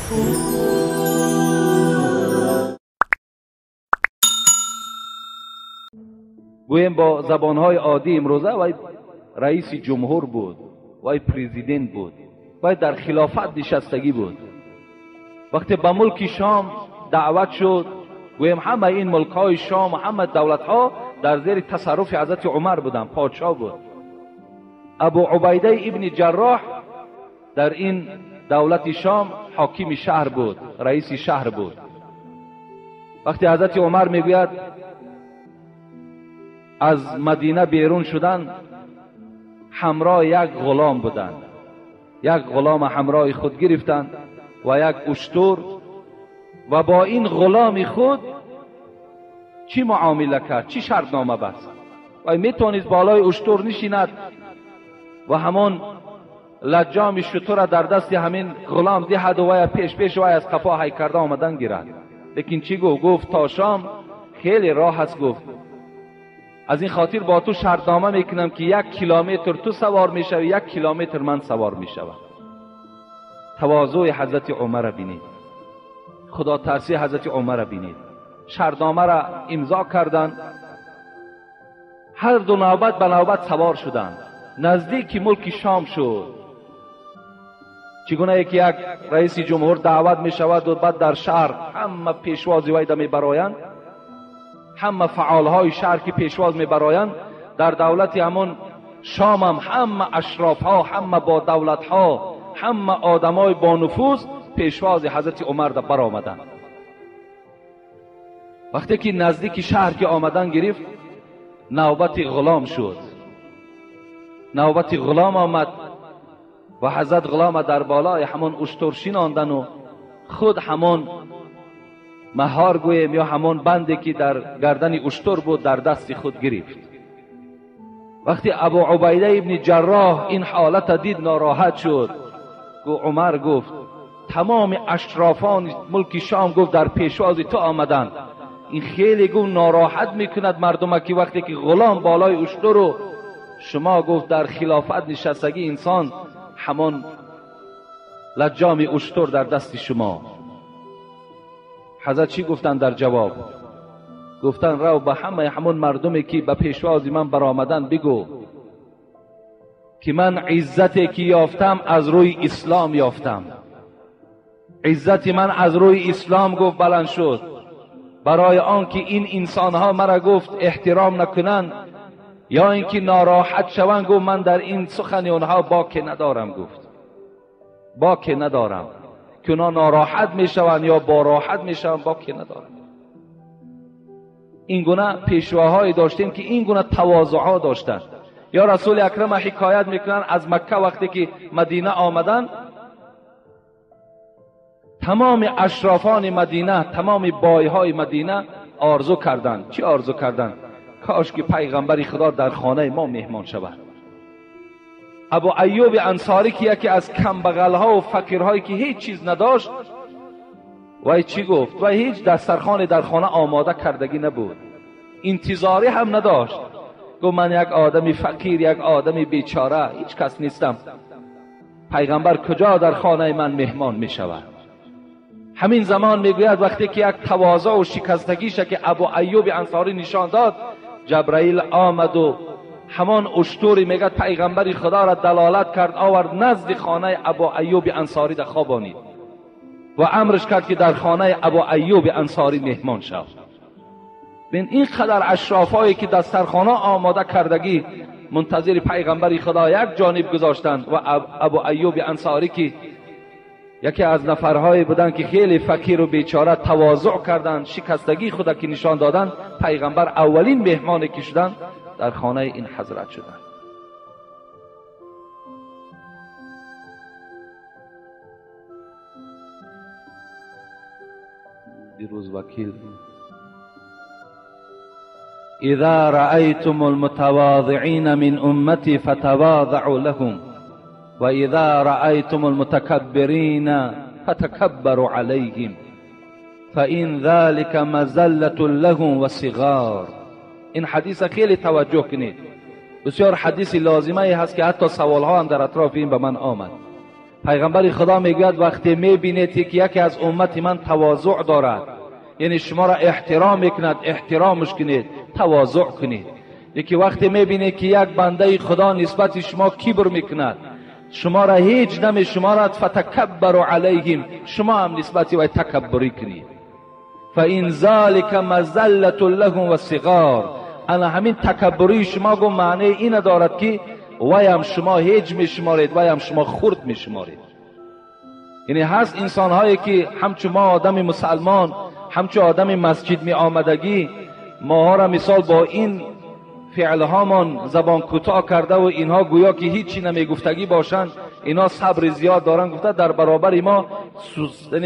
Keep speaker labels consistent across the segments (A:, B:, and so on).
A: Гӯем бо забонҳои оддӣ имрӯза вай раиси ҷумҳур буд, вай президент буд, вай дар хилофат нишастагӣ буд. Вақте ба мулки Шом даъват шуд, гӯем ҳамаи ин мулкҳои Шом ва ҳама давлатҳо дар зери тасарруфи ҳазрати Умар буданд, подшоҳ буд. Абу Убайдаи ибни Ҷарроҳ дар ин давлати Шом ҳокими шаҳр буд, раиси шаҳр буд. Вақте ҳазрати Умар мегӯяд аз Мадина берун шудан, ҳамроҳ як ғулом буданд. Як ғулом ҳамроҳи худ гирифтанд ва як уштур, ва бо ин ғуломи худ чӣ муомила кард, чӣ шартнома баст? Вай метавонист болои уштур нишинад ва ҳамон лаҷоми шутурро дар дасти ҳамин ғулом диҳад ва вай пеш пеш вай аз қафо ҳай карда омадан гирад. Лекин чӣ гуфт? Гуфт то Шом хеле роҳ аст, гуфт аз ин хотир бо ту шартнома мекунам ки 1 километр ту савор мешавӣ, 1 километр ман савор мешавам. Тавозӯи ҳазрати Умарро бинед, худотарсии ҳазрати Умарро бинед. Шартномаро имзо карданд, ҳар ду навбат ба навбат савор шуданд. Наздики мулки Шом шуд. Чӣ гунае ки як раиси ҷумҳур даъват мешавад ва баъд дар шаҳр ҳама пешвози вайда мебароянд, ҳама фаъолҳои шаҳр ки пешвоз мебароянд, дар давлати ҳамон Шомам ҳама ашрофҳо, ҳама бо давлатҳо, ҳама одамои бонуфуз пешвози ҳазрати Умар да баромаданд. Вақте ки наздики шаҳр ки омадан гирифт, навбати ғулом шуд. Навбати ғулом омад ва ҳазрат ғулома дар болои ҳамон уштур шинондану худ ҳамон маҳор гӯем ё ҳамон банде ки дар гардани уштур буд дар дасти худ гирифт. Вақте Абу Убайда ибни Ҷарроҳ ин ҳолата дид, нороҳат шуд. Умар гуфт тамоми ашрофони мулки Шом гуфт дар пешвози ту омаданд. Ин хеле гуфт нороҳат мекунад мардума ки вақте ки ғулом болои уштуру шумо гуфт дар хилофат нишастагӣ инсон ҳамон лаҷоми уштур дар дасти шумо. Ҳазрат чӣ гуфтанд дар ҷавоб? Гуфтанд рав ба ҳамаи ҳамон мардуме ки ба пешвози ман баромаданд бигӯ ки ман иззате ки ёфтам аз рӯи ислом ёфтам. Иззати ман аз рӯи ислом гуфт баланд шуд. Барои он ки ин инсонҳо мара гуфт эҳтиром накунанд ё ин ки нороҳат шаванд, гуфт ман дар ин сухани онҳо боке надорам, гуфт боке надорам ки онҳо нороҳат мешаванд ё бороҳат мешаванд, боке надорам. Ин гуна пешвоҳое доштем ки ин гуна тавозуъҳо доштанд. Ё Расули Акрам ҳикоят мекунанд аз Макка вақте ки Мадина омаданд, тамоми ашрофони Мадина, тамоми бойҳои Мадина орзу карданд. Чӣ орзу карданд? Кош ки пайғамбари Худо дар хонаи мо меҳмон шавад. Абу Айюби Ансорӣ ки яке аз камбағалҳо ва фақирҳое ки ҳеҷ чиз надошт, вай чӣ гуфт? Вай ҳеҷ дастархоне дар хона омода кардагӣ набуд, интизорӣ ҳам надошт. Гуфт ман як одами фақир, як одами бечора, ҳеҷ кас нестам. Пайғамбар куҷо дар хонаи ман меҳмон мешавад? Ҳамин замон мегӯяд вақте ки як тавозӯъ ва шикастагиша ки Абу Айюби Ансорӣ нишон дод, Ҷабраил омаду ҳамон уштуре мегӯяд пайғамбари Худоро далолат кард, овард назди хонаи Абу Айюби Ансорӣ да хобонид ва амрш кард ки дар хонаи Абу Айюби Ансорӣ меҳмон шав. Бин ин қадар ашрофҳое ки дастархона омода кардагӣ мунтазири пайғамбари Худо як ҷониб гузоштанд ва Абу Айюби Ансорӣ ки яке аз нафарҳое буданд ки хеле фақиру бечора тавозӯъ карданд, шикастагии худа ки нишон доданд, пайғамбар аввалин меҳмоне ки шуданд дар хонаи ин ҳазрат шуданд. دیروز وکیل اذا رأيتم المتواضعين من امتي فتواضعوا لهم وإذا رأيتم المتكبرين فتكبروا عليهم فإن ذلك مزلة لهم وصغار. این حدیث خیلی توجه کنید، بسیار حدیث لازمه ای هست که حتی سوالها هم در اطراف این به من آمد. پیغمبر خدا میگوید وقتی میبینید که یکی از امت من تواضع دارد، یعنی شما را احترام میکند، احترامش کنید، تواضع کنید. یکی وقتی میبینید که یک بنده خدا نسبت شما کبر میکند، شما را هیچ نمیشمارد، فتکبروا علیهم، شما هم نسبت وی تکبری کنید. فان ذلک مذلة لهم و صغار. انا همین تکبری شما گو معنی این دارد که وی هم شما هیچ میشمارید، وی هم شما خرد میشمارید. یعنی هست انسان هایی که همچون ما آدم مسلمان، همچون آدم مسجد می آمدگی، ماها را مثال با این فعلهامان زبان کوتاه کرده و اینها گویا که هیچی نمیگفتگی باشند، اینا صبر زیاد دارن، گفته در برابر ما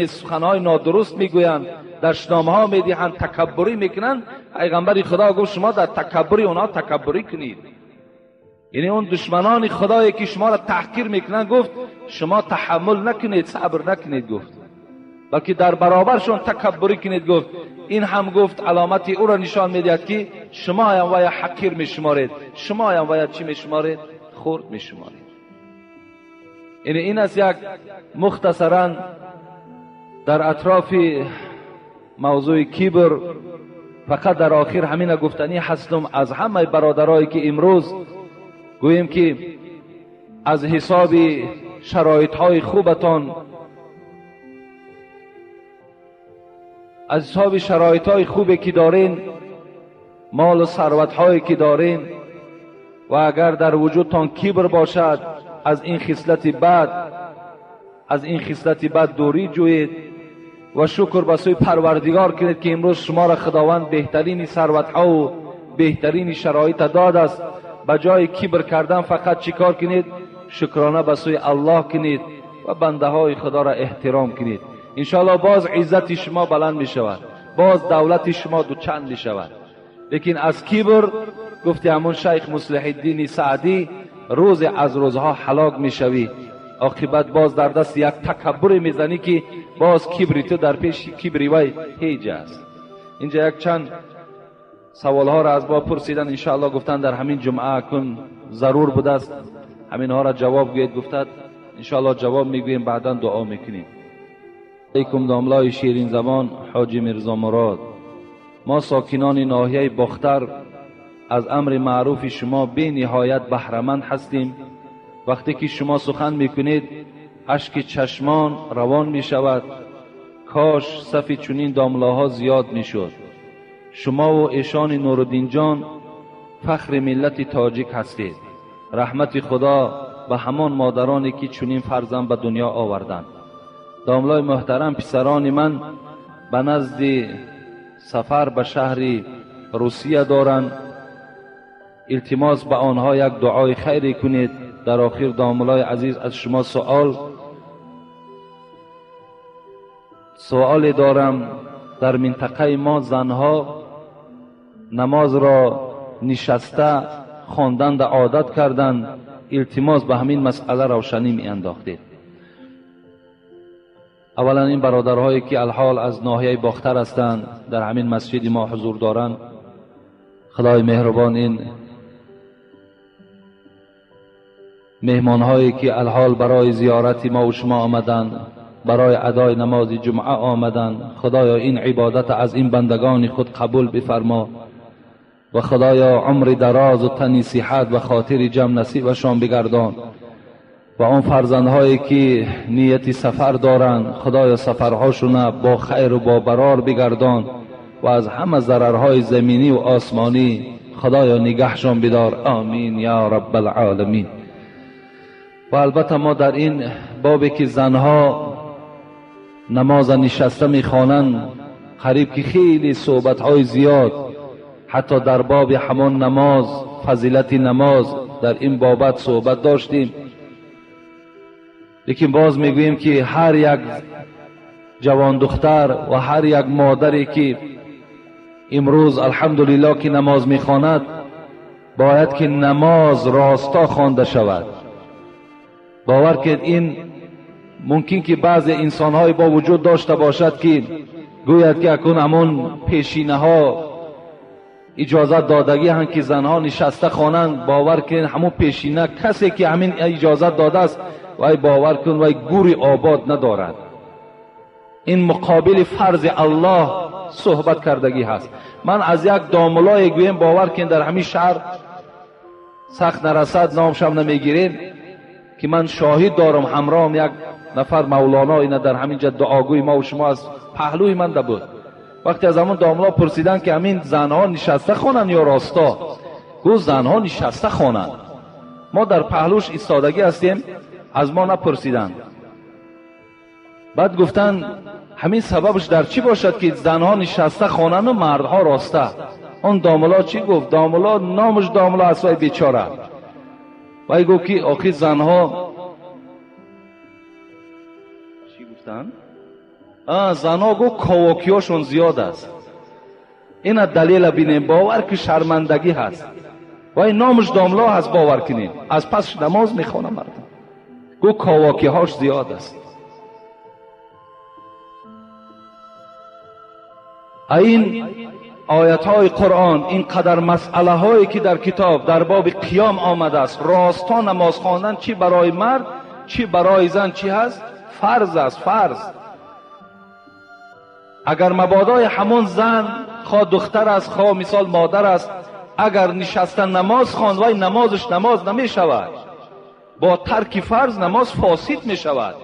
A: سخنهای نادرست میگویند، دشنامه ها میدهند، تکبری میکنند. پیغمبر خدا گفت شما در تکبری اونها تکبری کنید. یعنی اون دشمنان خدایی که شما را تحقیر میکنند، گفت شما تحمل نکنید، صبر نکنید، گفت بلکه در برابرشون تکبری کنید. گفت این هم گفت علامت او را نشان میدهد که شما هم ویا حقیر میشمارید، شما هم ویا چی میشمارید؟ خرد میشمارید. یعنی این است یک مختصرا در اطراف موضوع کبر. فقط در آخر همین گفتنی هستم از همه برادرایی که امروز گوییم که از حساب شرایط های خوبتان، از حساب شرایط های خوبی که دارین، مال و ثروت هایی که دارین، و اگر در وجودتان کبر باشد، از این خصلت بد، از این خصلت بد دوری جویید و شکر به سوی پروردگار کنید که امروز شما را خداوند بهترین ثروت ها و بهترین شرایط داد است. به جای کبر کردن فقط چیکار کنید؟ شکرانه به سوی الله کنید و بنده های خدا را احترام کنید. انشاءالله باز عزت شما بلند می شود، باز دولت شما دوچند می شود. لیکن از کبر گفتی همون شیخ مصلح الدین سعدی، روز از روزها هلاک می شوی، عاقبت باز در دست یک تکبر میزنی که باز کبری تو در پیش کبری وی هیچ است. اینجا یک چند سوال ها را از با پرسیدن، انشاءالله گفتن در همین جمعه کن ضرور بوده است همین ها را جواب گویید. گفتد انشاءالله جواب میگوییم، بعدا دعا میکنیم. علیکم داملای شیرین زبان حاجی میرزا مراد، ما ساکنان ناحیه باختر از امر معروف شما بی نهایت بهره‌مند هستیم. وقتی که شما سخن میکنید اشک چشمان روان میشود. کاش صف چنین داملاها زیاد میشد. شما و ایشان نورالدین جان فخر ملت تاجیک هستید. رحمت خدا به همان مادرانی که چنین فرزند به دنیا آوردند. داملای محترم، پسران من به نزد سفر به شهر روسیه دارند. التماس به آنها یک دعای خیری کنید. در آخر داملای عزیز از شما سوال دارم. در منطقه ما زنها نماز را نشسته خواندن عادت کردند. التماس به همین مسئله روشنی می انداختید. اولا این برادرهایی که الحال از ناحیه باختر هستند در همین مسجد ما حضور دارند، خدای مهربان این مهمانهایی که الحال برای زیارت ما و شما آمدند، برای ادای نماز جمعه آمدند، خدایا این عبادت از این بندگان خود قبول بفرما و خدایا عمر دراز و تنی صحت و خاطر جمع نصیبشان بگردان. و آن فرزندهایی که نیت سفر دارند، خدایا سفرهاشون با خیر و با برار بگردان و از همه ضررهای زمینی و آسمانی خدایا نگهشان بدار. آمین یا رب العالمین. و البته ما در این بابی که زنها نماز نشسته میخوانند، قریب که خیلی صحبت‌های زیاد حتی در باب همان نماز، فضیلت نماز، در این بابت صحبت داشتیم. لیکن باز میگوییم که هر یک جوان دختر و هر یک مادری که امروز الحمدلله که نماز میخواند، باید که نماز راستا خوانده شود. باور که این ممکن که بعض انسان‌های با وجود داشته باشد که گوید که اکنون همون پیشینه ها اجازت دادگی هن که زنها نشسته خوانند. باور کنید همون پیشینه کسی که همین اجازت داده است вай бовар кун, вай гури обод надорад. Ин муқобили фарзи Аллоҳ суҳбат кардагӣ ҳаст. Ман аз як домулое гӯем, бовар кун, дар ҳамин шаҳр сахт нарасад, номшам намегирем, ки ман шоҳид дорам, ҳамроҳам як нафар мавлоно ина дар ҳамин ҷа дуогӯи мо ва шумо аз паҳлӯи ман да буд. Вақте аз ҳамон домуло пурсиданд, ки ҳамин занҳо нишаста хонанд ё росто, гуфт занҳо нишаста хонанд. Мо дар паҳлӯш истодагӣ ҳастем, аз мо напурсиданд. Баъд гуфтанд ҳамин сабабаш дар чӣ бошад, ки занҳо нишаста хонанд ва мардҳо роста? Он домуло чӣ гуфт? Домуло номаш домуло аст, вай бечора. Вай гуфт, ки охи занҳо чӣ гуфтанд? Занҳо гуфт ковокиҳошон зиёд аст. Ина далела бинем, бовар ки шармандагӣ ҳаст. Вай номаш домло ҳаст, бовар кунем, аз пасш намоз мехонам мардум. Гуфт ковокиҳош зиёд аст. Ин оятҳои Қуръон, ин қадар масъалаҳое ки дар китоб дар боби қиём омадааст, росто намоз хондан чӣ барои мард, чӣ барои зан чӣ ҳаст? Фарз аст, фарз. Агар мабодои ҳамон зан, хоҳ духтар аст, хоҳ мисол модар аст, агар нишаста намоз хонд, вай намозаш намоз намешавад. Бо тарки фарз намоз фосид мешавад.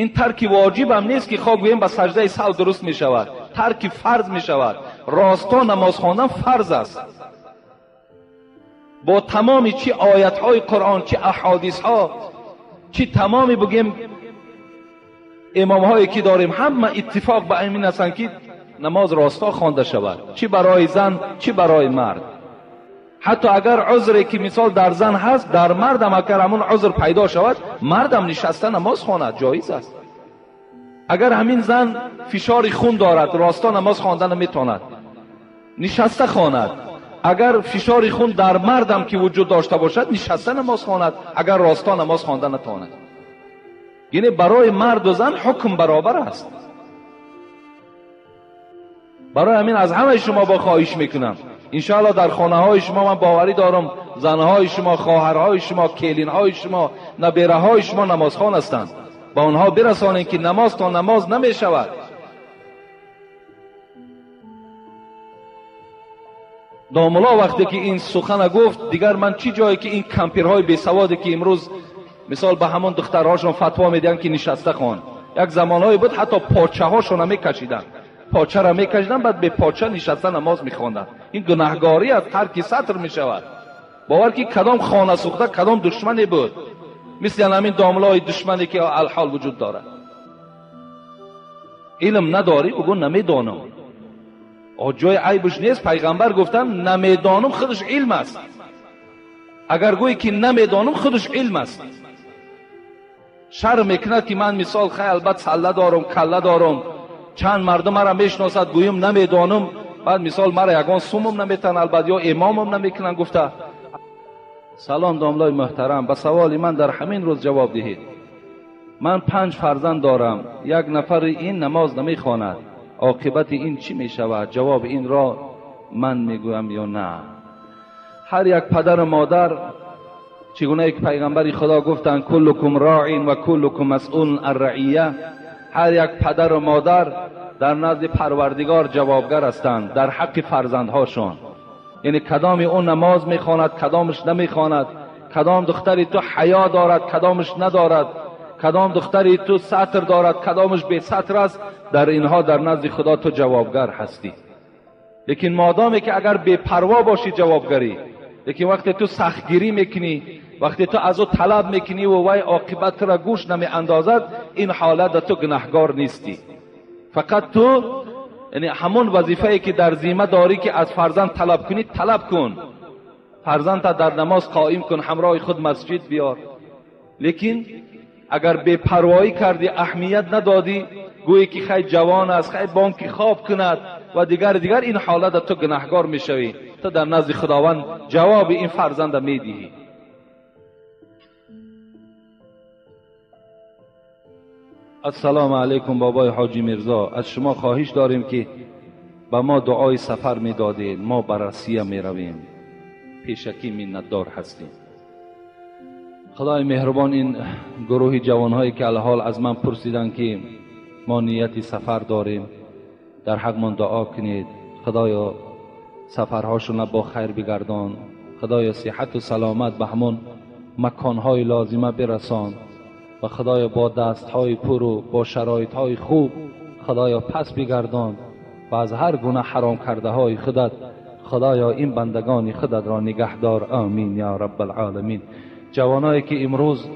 A: Ин тарки воҷиб ҳам нест, ки хоҳ гӯем ба саҷдаи саҳв дуруст мешавад. Тарки фарз мешавад. Росто намоз хондан фарз аст. Бо тамоми чӣ оятҳои Қуръон, чӣ аҳодисҳо, чӣ тамоми бигӯем имомҳое ки дорем, ҳама иттифоқ ба ин ҳастанд, ки намоз росто хонда шавад, чӣ барои зан, чӣ барои мард. Ҳатто агар узре ки мисол дар зан ҳаст, дар мардам агар ҳамон узр пайдо шавад, мардам нишаста намоз хонад, ҷоиз аст. Агар ҳамин зан фишори хун дорад, росто намоз хонда наметавонад, нишаста хонад. Агар фишори хун дар мардам ки вуҷуд дошта бошад, нишаста намоз хонад, агар росто намоз хонда натавонад. Яъне барои марду зан ҳукм баробар аст. Барои ҳамин аз ҳамаи шумо бо хоҳиш мекунам, иншоаллоҳ дар хонаҳои шумо ман боварӣ дорам, занҳои шумо, хоҳарҳои шумо, келинҳои шумо, набераҳои шумо намозхон ҳастанд. Ба онҳо бирасонед, ки намоз то намоз намешавад. Домуло вақте ки ин сухана гуфт, дигар ман чӣ ҷое ки ин кампирҳои бесаводе ки имрӯз мисол ба ҳамон духтарҳошон фатво медиҳанд, ки нишаста хон. Як замонҳое буд, ҳатто почаҳошонро мекашиданд, почаро мекашиданд, баъд бе поча нишаста намоз мехонданд. Ин гунаҳгорӣ аст, тарки сатр мешавад. Бовар ки кадом хона сӯхта, кадом душмане буд, мисли ҳамин домлои душмане ки алҳол вуҷуд дорад. Илм надорӣ, бигӯ намедонам. Ҷои айбаш нест. Пайғамбар гуфтанд намедонам худаш илм аст. Агар гӯӣ ки намедонам, худаш илм аст. Шарм мекунад, ки ман мисол хай албат салла дорам, калла дорам, чанд мардум маро мешиносад, гӯем намедонам, баъд мисол маро ягон сумум наметан, албат ё имомам намекунанд гуфта. Салом домлои муҳтарам, ба саволи ман дар ҳамин рӯз ҷавоб диҳед. Ман 5 фарзанд дорам, як нафари ин намоз намехонад, оқибати ин чӣ мешавад? Ҷавоби инро ман мегӯям ё на? Ҳар як падару модар, чӣ гунае ки пайғамбари Худо гуфтанд, куллукум роин ва куллукум масъулун ан раия, ҳар як падару модар дар назди Парвардигор ҷавобгар ҳастанд дар ҳаққи фарзандҳошон. Яъне кадоми ӯ намоз мехонад, кадомаш намехонад, кадом духтари ту ҳаё дорад, кадомаш надорад, кадом духтари ту сатр дорад, кадомаш бесатр аст, дар инҳо дар назди Худо ту ҷавобгар ҳастӣ. Лекин модоме ки агар бепарво бошӣ ҷавобгарӣ, лекин вақте ту сахтгирӣ мекунӣ, вақте ту аз ӯ талаб мекунӣ ва вай оқибат туро гӯш намеандозад, ин ҳолат ту гунаҳгор нестӣ. Фақат ту яъне ҳамон вазифае ки дар зимма дорӣ, ки аз фарзанд талаб кунӣ, талаб кун. Фарзандта дар намоз қоим кун, ҳамроҳи худ масҷид биёр. Лекин агар бепарвоӣ кардӣ, аҳамият надодӣ, гӯӣ ки хай ҷавон аст, хай бонки хоб кунад ва дигар дигар, ин ҳолат ту гунаҳгор мешавӣ. Ту дар назди Худованд ҷавоби ин фарзанда медиҳӣ. Ассалому алайкум бобои ҳоҷи Мирзо, аз шумо хоҳиш дорем, ки ба мо дуои сафар медодед, мо ба Россия меравем, пешакӣ миннатдор ҳастем. خدای مهربان این گروه جوانهایی که الحال از من پرسیدن که ما نیت سفر داریم، در حق من دعا کنید. خدایا سفرهاشون با خیر بگردان، خدایا صحت و سلامت به همون مکانهای لازمه برسان و خدایا با دستهای پر و با شرایطهای خوب خدایا پس بگردان و از هر گونه حرام کرده های خودت خدایا این بندگان خودت را نگهدار. آمین یا رب العالمین. جوانایی که امروز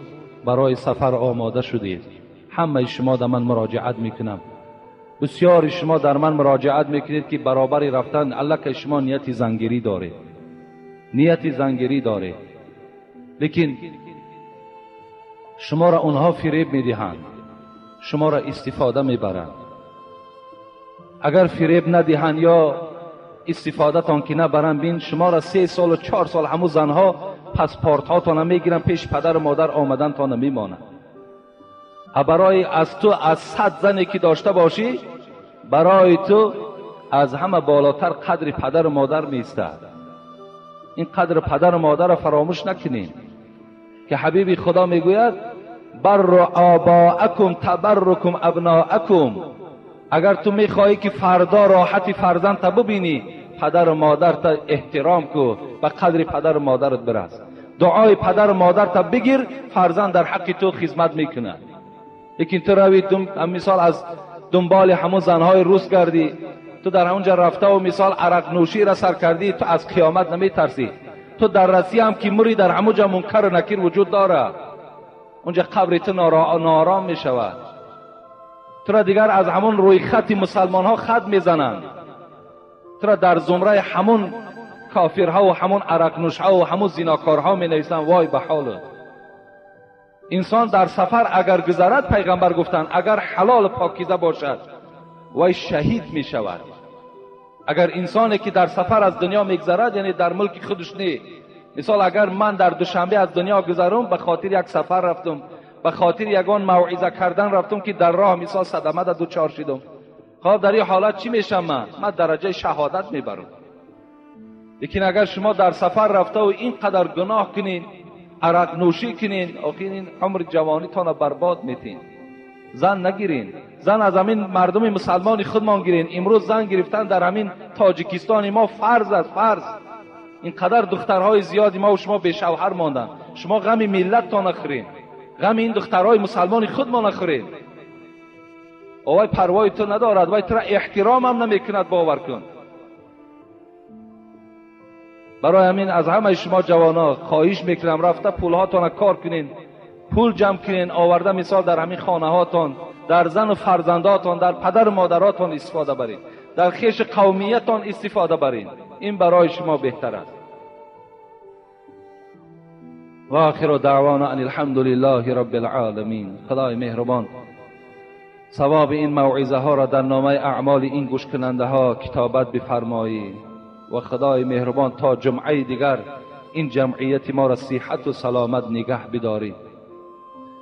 A: برای سفر آماده شدید، همه شما در من مراجعت میکنم. بسیاری شما در من مراجعت میکنید که برابر رفتن الله که شما نیت زنگیری دارید، نیت زنگیری دارید، لیکن شما را اونها فریب میدهند، شما را استفاده میبرند. اگر فریب ندهند یا استفاده تان که نبرند، بین شما را 3 سال و 4 سال همو زنها پاسپورت هاتان میگیرن، پیش پدر و مادر آمدن تا نمیمانند. برای از تو از 100 زنی که داشته باشی، برای تو از همه بالاتر قدر پدر و مادر میستد. این قدر پدر و مادر را فراموش نکنین که حبیبی خدا میگوید بر آباءکم تبرکم ابناءکم. اگر تو میخواهی که فردا راحتی فرزند تا ببینی، پدر و مادر تا احترام کو، به قدر پدر و مادرت برس، دعای پدر و مادر تا بگیر، فرزند در حق تو خدمت میکنه. لیکن تو روی مثال از دنبال همون زنهای روس گردی، تو در همونجا رفته و مثال عرق نوشی را سر کردی، تو از قیامت نمیترسی. تو در رسی هم که مری در همونجا منکر و نکیر وجود داره، اونجا قبر تو نارام میشود. تو را دیگر از همون روی خط مسلمان ها خط میزنند، تو را در زمره همون کافرها و همون عرق نوشها و همون زیناکارها می نویسند. وای به حالت. انسان در سفر اگر گذرد، پیغمبر گفتند اگر حلال پاکیزه باشد وای شهید می شود. اگر انسانی که در سفر از دنیا میگذرد، یعنی در ملک خودش نه، مثال اگر من در دوشنبه از دنیا گذرم، به خاطر یک سفر رفتم، به خاطر یگان موعظه کردن رفتم که در راه مثال صدمه در دوچار شدم، خب در این حالت چی میشم؟ من درجه شهادت میبرم. لیکن اگر شما در سفر رفته و اینقدر گناه کنین، عرق نوشی کنین، آخر این عمر جوانیتان برباد میتین. زن نگیرین، زن از همین مردم مسلمان خودمان گیرین. امروز زن گرفتن در همین تاجیکستان ما فرض است، فرض. اینقدر دخترهای زیادی ما و شما به شوهر ماندن. شما غم ملت نخورین، غم این دخترهای مسلمان خودمان نخورین. وای پروای تو ندارد، وای تو را احترام هم نمیکند، باور کن. برای همین از همه شما جوانا خواهش میکنم رفته پولهاتان کار کنین، پول جمع کنین، آورده مثال در همین خانه هاتان، در زن و فرزنداتان، در پدر و مادراتان استفاده برین، در خیش قومیتان استفاده برین. این برای شما بهتر است. و آخر دعوانا ان الحمد لله رب العالمین. خدای مهربان ثواب این موعظه ها را در نامه اعمال این گوش کننده ها کتابت بفرمایید و خدای مهربان تا جمعه دیگر این جمعیت ما را صحت و سلامت نگه بدارید.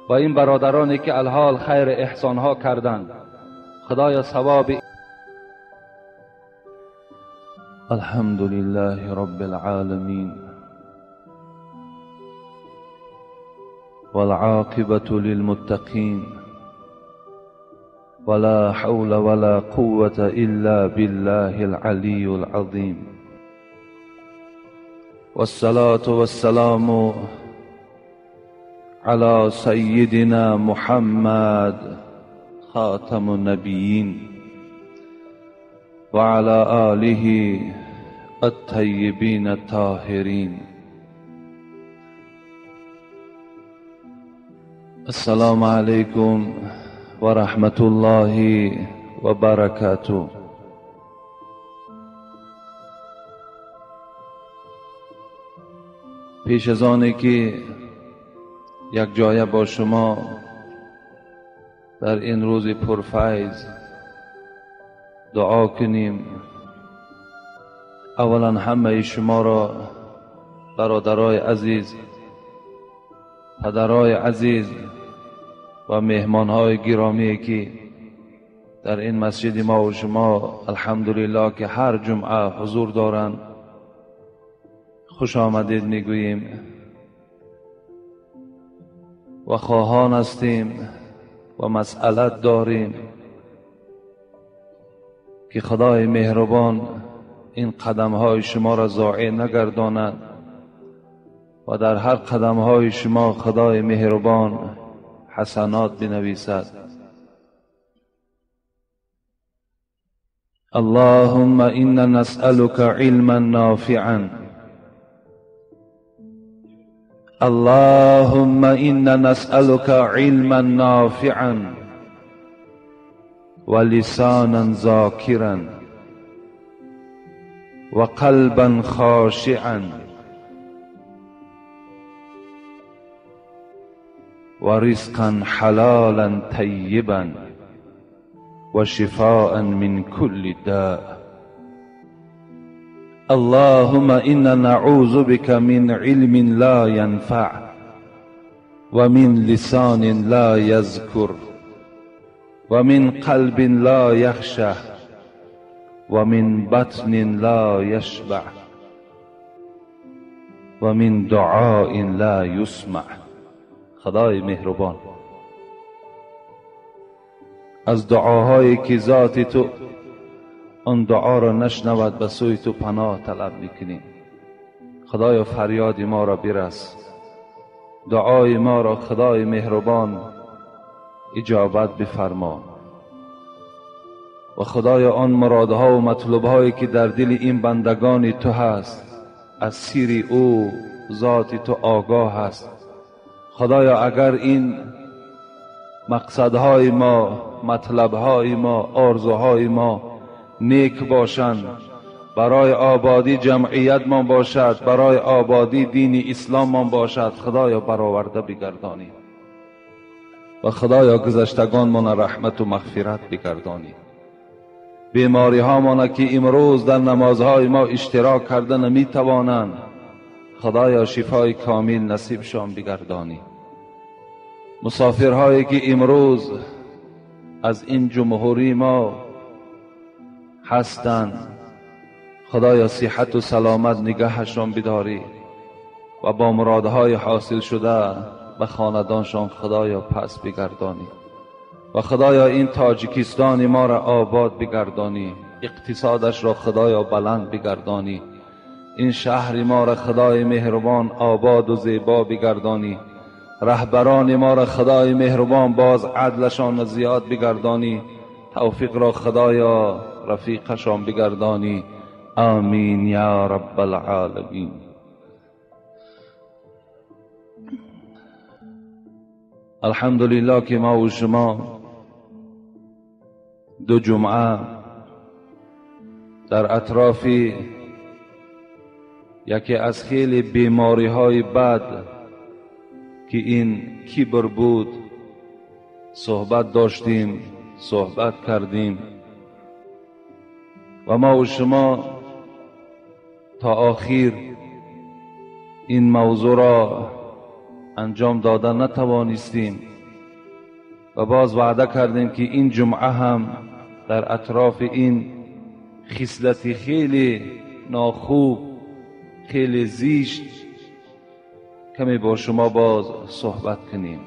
A: و این برادرانی که الحال خیر احسان ها کردند، خدایا ثواب.
B: الحمد لله رب العالمین والعاقبة للمتقین ولا حول ولا قوة إلا بالله العلي العظيم والصلاة والسلام على سيدنا محمد خاتم النبيين وعلى آله الطيبين الطاهرين. السلام عليكم و رحمت الله و برکاته. پیش از آنی که یک جایه با شما در این روز پرفیض دعا کنیم، اولا همه شما را برادرای عزیز، پدرای عزیز و مهمانهای گرامی که در این مسجد ما و شما الحمدلله که هر جمعه حضور دارند، خوش آمدید میگوییم. و خواهان هستیم و مسئلت داریم که خدای مهربان این قدم های شما را ضایع نگرداند و در هر قدم های شما خدای مهربان حسنات بنویسد. اللهم إنا نسألك علما نافعا، اللهم إنا نسألك علما نافعا ولسانا ذاكرا وقلبا خاشعا ورزقا حلالا طيبا وشفاء من كل داء. اللهم إنا نعوذ بك من علم لا ينفع ومن لسان لا يذكر ومن قلب لا يخشى ومن بطن لا يشبع ومن دعاء لا يسمع. خدای مهربان، از دعاهایی که ذات تو آن دعا را نشنود به سوی تو پناه طلب میکنیم. خدایا فریاد ما را برس، دعای ما را خدای مهربان اجابت بفرما. و خدایا آن مرادها و مطلوبهایی که در دل این بندگان تو هست، از سیر او ذات تو آگاه هست. خدایا اگر این مقصدهای ما، مطلبهای ما، آرزوهای ما نیک باشند، برای آبادی جمعیت ما باشد، برای آبادی دین اسلام ما باشد، خدایا برآورده بگردانی و خدایا گذشتگان ما رحمت و مغفرت بگردانی. بیماری ها ما که امروز در نمازهای ما اشتراک کرده نمی توانند، خدایا شفای کامل نصیبشان بگردانی. مسافرهایی که امروز از این جمهوری ما هستند، خدایا صحت و سلامت نگهشان بداری و با مرادهای حاصل شده به خاندانشان خدایا پس بگردانی. و خدایا این تاجیکستان ما را آباد بگردانی، اقتصادش را خدایا بلند بگردانی، این شهر ما را خدای مهربان آباد و زیبا بگردانی، رهبران ما را خدای مهربان باز عدلشان زیاد بگردانی، توفیق را خدایا رفیقشان بگردانی. آمین یا رب العالمین. الحمدلله که ما و شما دو جمعه در اطراف یکی از خیلی بیماری های بد که این کبر بود صحبت داشتیم، صحبت کردیم و ما و شما تا آخر این موضوع را انجام داده نتوانستیم و باز وعده کردیم که این جمعه هم در اطراف این خصلت خیلی ناخوب، خیلی زیشت کمی با شما باز صحبت کنیم.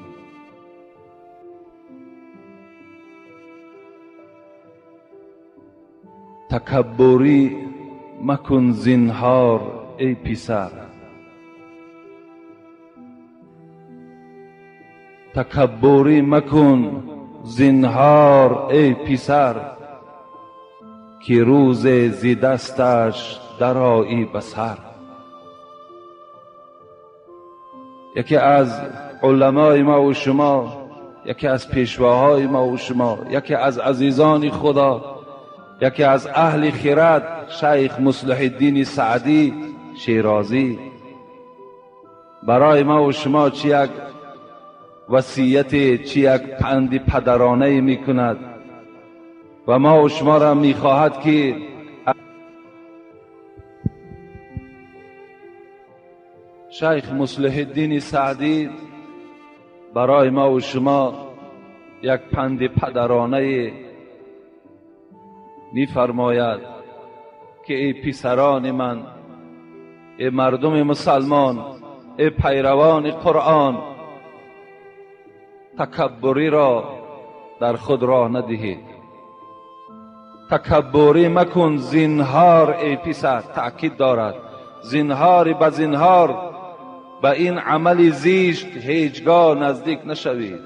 B: تکبری مکن زینهار ای پسر، تکبری مکن زینهار ای پسر، که روز زی دستش درآیی به سر. یکی از علمای ما و شما، یکی از پیشواهای ما و شما، یکی از عزیزان خدا، یکی از اهل خرد، شیخ مصلح الدین سعدی شیرازی، برای ما و شما چی یک وصیت، چی یک پند پدرانه می کند و ما و شما را می خواهد که شیخ مصلح الدین سعدی برای ما و شما یک پند پدرانه می فرماید که ای پسران من، ای مردم مسلمان، ای پیروان قرآن، تکبری را در خود راه ندهید. تکبری مکن زینهار ای پسر، تأکید دارد. زینهار به زینهار، به این عمل زیشت هیچگاه نزدیک نشوید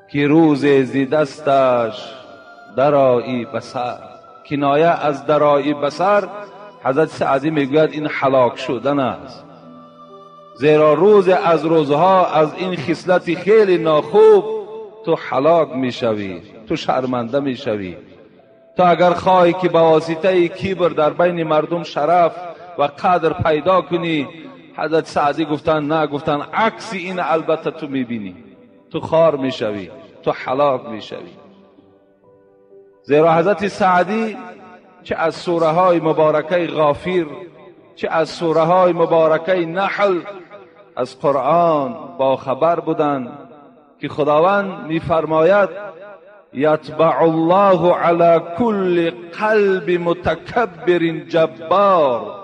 B: که روز زی دستش درایی بسر. کنایه از درایی بسر حضرت سعدی میگوید این هلاک شدن است، زیرا روز از روزها از این خصلت خیلی ناخوب تو هلاک میشوی، تو شرمنده میشوی. تو اگر خواهی که به واسطه کبر در بین مردم شرف و قدر پیدا کنی، حضرت سعدی گفتن نه، گفتن عکس این البته تو میبینی، تو خار میشوی، تو هلاک میشوی. زیرا حضرت سعدی چه از سوره های مبارکه غافیر، چه از سوره های مبارکه نحل از قرآن با خبر بودند که خداوند میفرماید یتبع الله علی کل قلب متکبر جبار.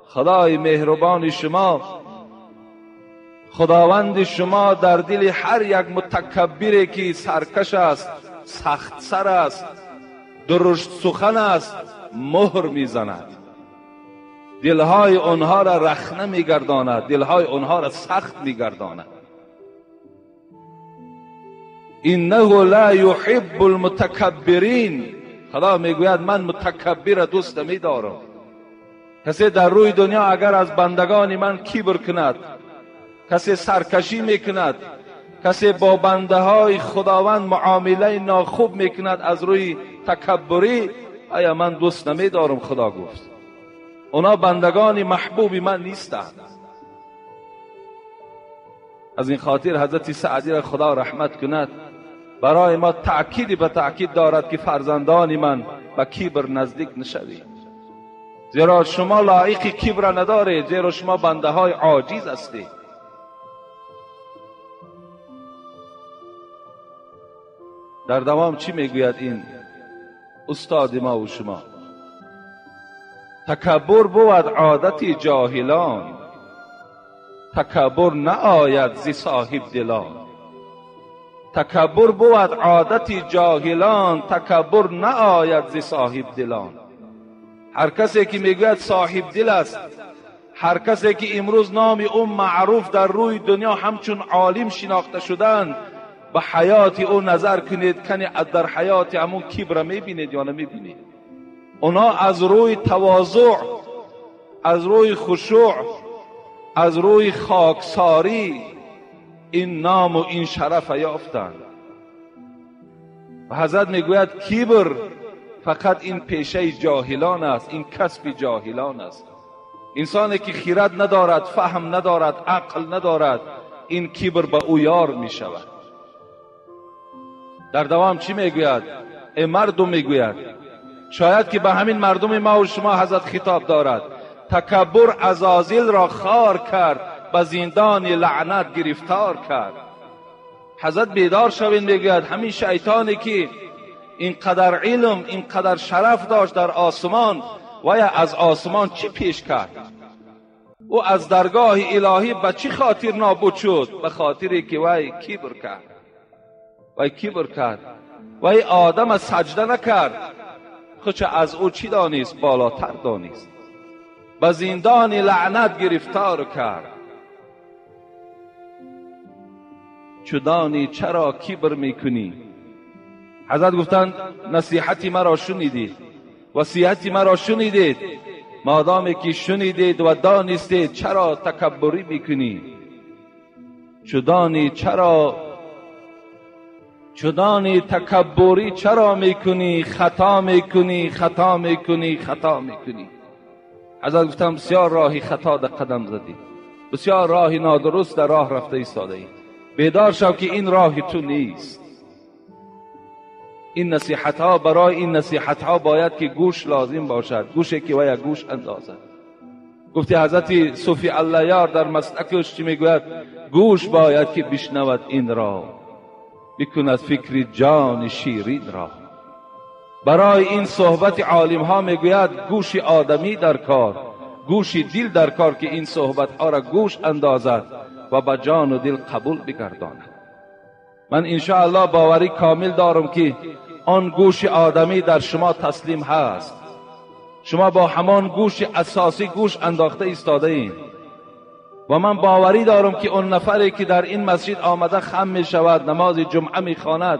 B: خدای مهربان شما، خداوند شما در دل هر یک متکبری که سرکش است، سخت سر است، درشت سخن است، مهر میزند. دلهای آنها را رخنه میگرداند، دلهای آنها را سخت میگرداند. انه لا یحب المتکبرین. خدا میگوید من متکبر را دوست نمیدارم. کسی در روی دنیا اگر از بندگان من کبر کند، کسی سرکشی میکند، کسی با بنده های خداوند معامله ناخوب میکند از روی تکبری، آیا من دوست نمیدارم؟ خدا گفت اونا بندگان محبوب من نیستند. از این خاطر حضرت سعدی را خدا رحمت کند، برای ما تأکید به تأکید دارد که فرزندان من به کبر نزدیک نشوید، زیرا شما لایق کبر ندارید، زیرا شما بنده های عاجز هستید. در دوام چی میگوید این استاد ما و شما؟ تکبر بود عادت جاهلان، تکبر نآید ز صاحب دلان. تکبر بود عادت جاهلان، تکبر نآید ز صاحب دلان. هر کسی که میگوید صاحب دل است، هر کسی که امروز نام او معروف در روی دنیا همچون عالم شناخته شدند، به حیات او نظر کنید، کنی در حیات همون کبر میبینید یا نمیبینید؟ اونا از روی تواضع، از روی خشوع، از روی خاکساری این نام و این شرف یافتند. و حضرت میگوید کبر فقط این پیشه جاهلان است، این کسب جاهلان است. انسانی که خیرت ندارد، فهم ندارد، عقل ندارد، این کبر به او یار میشود. در دوام چی میگوید؟ ای مردم میگوید، شاید که به همین مردم ما و شما حضرت خطاب دارد، تکبر عزازیل را خار کرد، به زندان لعنت گرفتار کرد. حضرت بیدار شوین، میگوید همین شیطانی که اینقدر علم، اینقدر شرف داشت در آسمان، و یا از آسمان چی پیش کرد؟ او از درگاه الهی به چی خاطر نابود شد؟ به خاطری که وی کبر کرد، وی کبر کرد، وی آدم سجده نکرد، خودش از او چی دانست؟ بالاتر دانست، به زندان لعنت گرفتار کرد. چدانی چرا کبر میکنی؟ حضرت گفتند نصیحتی مرا شنیدید، وصیتی مرا شنیدید، مادامی که شنیدید و دانستید چرا تکبری میکنی؟ چدانی چرا، چدانی تکبری چرا میکنی؟ خطا میکنی، خطا میکنی، خطا میکنی. حضرت گفتم بسیار راهی خطا در قدم زدی، بسیار راهی نادرست در راه رفته ایستاده ای، بیدار شو که این راه تو نیست. این نصیحت ها، برای این نصیحت ها باید که گوش لازم باشد، گوشی که ویا گوش اندازد. گفتی حضرت صوفی الله یار در مسلکش چی میگوید؟ گوش باید که بشنود این را، بکند فکر جان شیرین را. برای این صحبت عالم ها میگوید گوش آدمی در کار، گوش دل در کار که این صحبت ها را گوش اندازد
A: و با جان و دل قبول بگرداند. من انشاءالله باوری کامل دارم که آن گوش آدمی در شما تسلیم هست. شما با همان گوش اساسی گوش انداخته ایستاده اید و من باوری دارم که اون نفری که در این مسجد آمده خم می شود، نماز جمعه می خواند،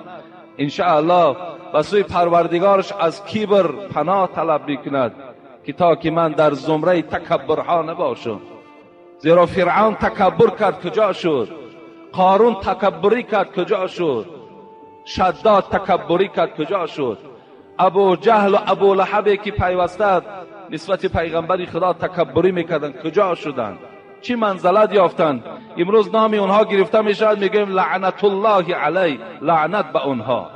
A: انشاءالله به سوی پروردگارش از کبر پناه طلب می کند که تا که من در زمره تکبرها نباشم. زیرا فرعون تکبر کرد، کجا شد؟ قارون تکبری کرد، کجا شد؟ شداد تکبری کرد، کجا شد؟ ابو جهل و ابو لهب که پیوسته نسبت پیغمبر خدا تکبری میکردند، کجا شدند؟ چی منزلت یافتند؟ امروز نام اونها گرفته میشود، میگویم لعنت الله علی، لعنت به اونها.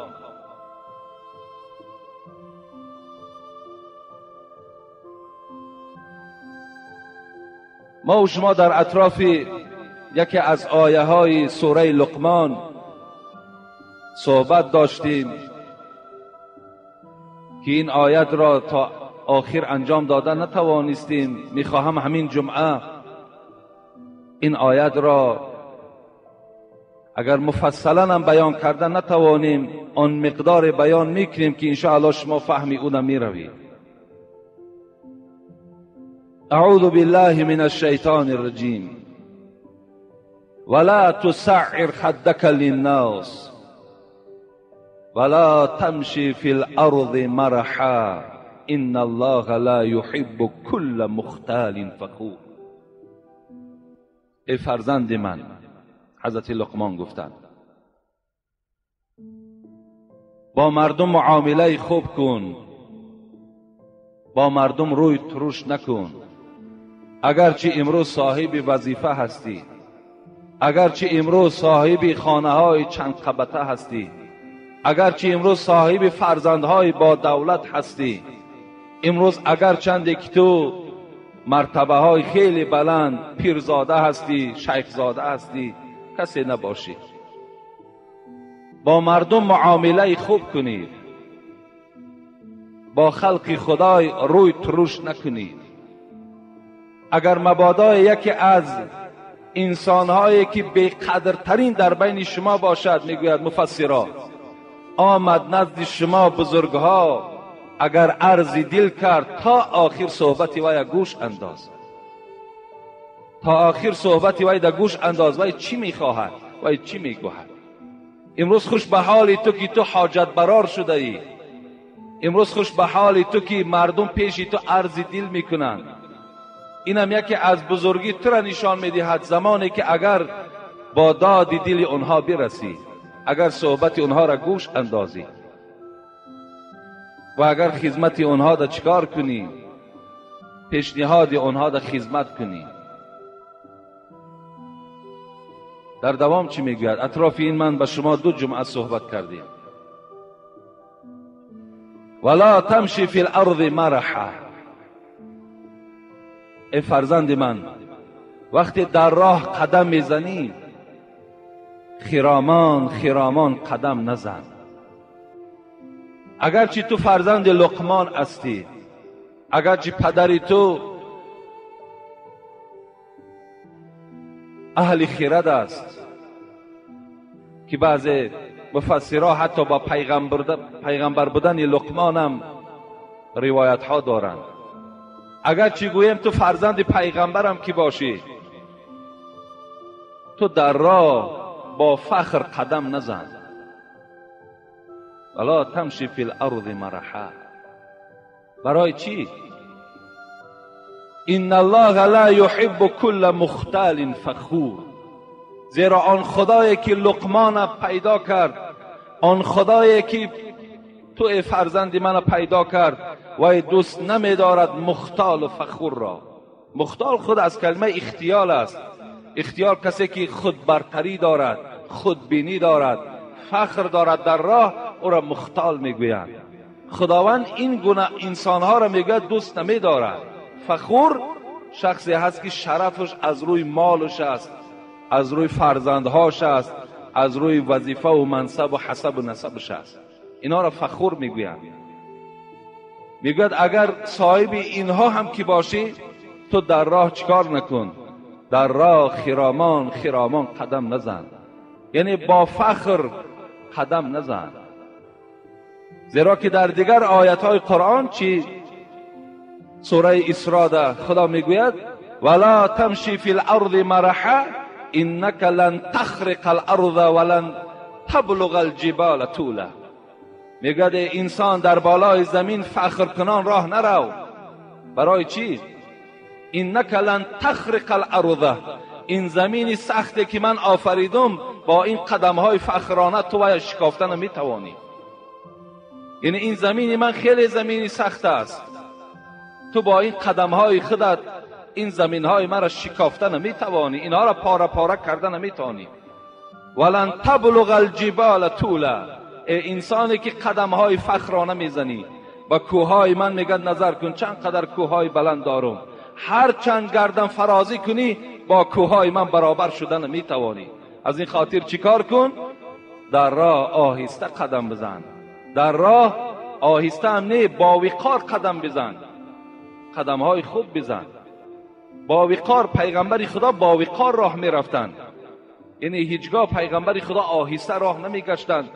A: ما و شما در اطراف یکی از آیه های سوره لقمان صحبت داشتیم که این آیت را تا آخر انجام داده نتوانستیم. میخواهم همین جمعه این آیت را اگر مفصلا هم بیان کرده نتوانیم، آن مقدار بیان میکنیم که انشاءالله شما فهمی او میروید. اعوذ بالله من الشیطان الرجیم. ولا تسعر خدک للناس ولا تمشی فی الارض مرحا ان الله لا يحب كل مختال فخور. ای فرزند من، حضرت لقمان گفتند، با مردم معامله خوب کن، با مردم روی ترش نکن. اگرچه امروز صاحب وظیفه هستی، اگرچه امروز صاحب خانه های چند قبطه هستی، اگرچه امروز صاحب فرزندهای با دولت هستی، امروز اگرچند که تو مرتبه های خیلی بلند پیرزاده هستی، شیخزاده هستی، کسی نباشی. با مردم معامله خوب کنید، با خلق خدای روی ترش نکنید. اگر مبادا یکی از انسانهایی که بی‌قدرترین در بین شما باشد، میگوید مفسرا، آمد نزد شما بزرگها، اگر عرض دل کرد تا آخر صحبت وی گوش انداز، تا آخر صحبت وی در گوش انداز، وی چی میخواهد، وی چی میگوید. امروز خوش به حال تو که تو حاجت برار شده ای، امروز خوش به حال تو که مردم پیش تو عرض دل میکنند. اینم یکی از بزرگی تو را نشان میدهد، زمانی که اگر با داد دل آنها برسی، اگر صحبت آنها را گوش اندازی و اگر خدمت آنها را چکار کنی، پیشنهاد آنها را خدمت کنی. در دوام چی میگوید؟ اطراف این من به شما دو جمعه صحبت کردیم. ولا تمشی فی الارض مرحا. ای فرزند من، وقتی در راه قدم میزنی، خرامان خرامان قدم نزن. اگرچه تو فرزند لقمان هستی، اگرچه پدر تو اهل خرد است که بعض مفسرها حتی با پیغمبر بودن لقمان هم روایت ها دارند. اگرچه گویم تو فرزند پیغمبرم که باشی، تو در راه با فخر قدم نزن. ولا تمشی فی الارض مرحا. برای چی؟ ان الله لا يحب كل مختال فخور. زیرا آن خدایی که لقمان پیدا کرد، آن خدایی که تو فرزند من پیدا کرد، وی دوست نمیدارد مختال و فخور را. مختال خود از کلمه اختیال است. اختیار کسی که خود برتری دارد، خودبینی دارد، فخر دارد در راه، او را مختال میگویند. خداوند این گونه انسانها را میگوید دوست نمیدارد. فخور شخصی هست که شرفش از روی مالش است، از روی فرزندهاش است، از روی وظیفه و منصب و حسب و نسبش است. اینا را فخور میگویند. میگوید اگر صاحب اینها هم که باشی، تو در راه چیکار نکن،
B: در راه خرامان خرامان قدم نزن، یعنی با فخر قدم نزن. زیرا که در دیگر آیت های قرآن چی؟ سوره اسراء ده خدا میگوید ولا تمشی فی الارض مرحا انک لن تخرق الارض ولن تبلغ الجبال طولا. میگوید انسان در بالای زمین فخر کنان راه نرو. برای چی؟ انک لن تخرق الارض، این زمین سختی که من آفریدم با این قدم های فخرانه تو باید شکافتن میتوانی. یعنی این زمین من خیلی زمینی سخت است، تو با این قدم های خودت این زمین های مرا شکافتن نمیتوانی، اینها را پاره پاره کردن نمیتوانی. ولن تبلغ الجبال طولا، ای انسانی که قدم های فخرانه میزنی با کوههای من، میگن نظر کن چند قدر کوههای بلند دارم، هر چند گردن فرازی کنی با کوههای من برابر شدن نمیتوانی. از این خاطر چیکار کن؟ در راه آهسته قدم بزن، در راه آهسته هم نه، با وقار قدم بزن، قدم های خوب بزن، با وقار. پیغمبر خدا با وقار راه می رفتند، یعنی هیچگاه پیغمبر خدا آهسته راه نمی گشتند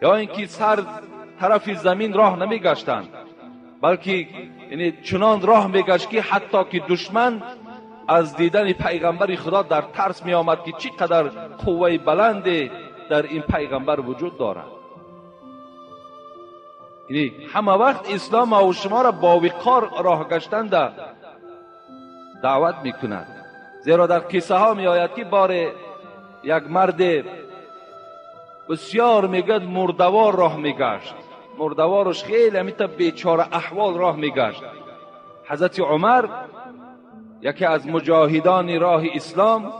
B: یا اینکه سر طرف زمین راه نمی گشتند، بلکه یعنی چنان راه می گشت که حتی که دشمن از دیدن پیغمبر خدا در ترس می آمد که چی قدر قوه بلند در این پیغمبر وجود دارد. یعنی همه وقت اسلام و شما را با وقار راه گشتن دعوت میکند. زیرا در قصه ها می آید که بار یک مرد بسیار میگد مردوار راه میگشت، مردوارش خیلی همیتا بیچاره احوال راه میگشت. حضرت عمر یکی از مجاهدان راه اسلام،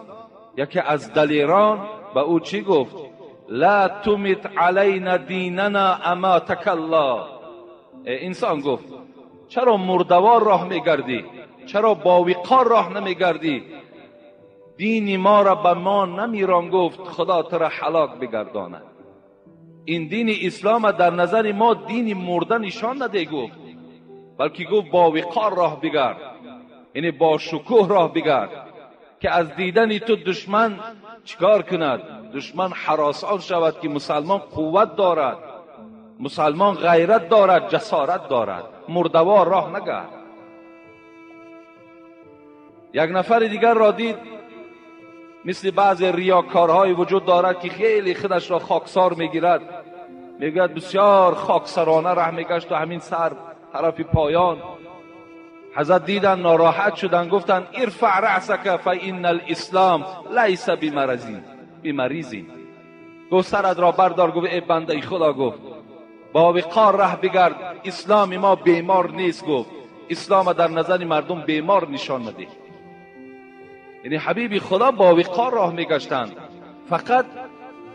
B: یکی از دلیران، به او چی گفت؟ لا تمت علینا دیننا اماتک الله. انسان گفت چرا مردوار راه میگردی؟ چرا با وقار راه نمیگردی؟ دین ما را به ما نمیران. گفت خدا تو را هلاک بگرداند. این دین اسلام در نظر ما دین مرده نشان نده گفت، بلکه گفت با وقار راه بگرد، یعنی با شکوه راه بگرد که از دیدن تو دشمن چیکار کند؟ دشمن هراسان شود که مسلمان قوت دارد، مسلمان غیرت دارد، جسارت دارد، مردوار راه نگرد. یک نفر دیگر را دید، مثل بعض ریاکارهای وجود دارد که خیلی خودش را خاکسار میگیرد، میگوید بسیار خاکسرانه راه میگشت و همین سر طرف پایان. حضرت دیدن ناراحت شدن، گفتن ارفع رأسک فإن الاسلام لیس بمریض. گفت سرت را بردار. گفت ای بنده خدا، گفت با وقار ره بگرد، اسلام ما بیمار نیست. گفت اسلام در نظر مردم بیمار نشان نده. یعنی حبیب خدا با وقار راه میگشتند، فقط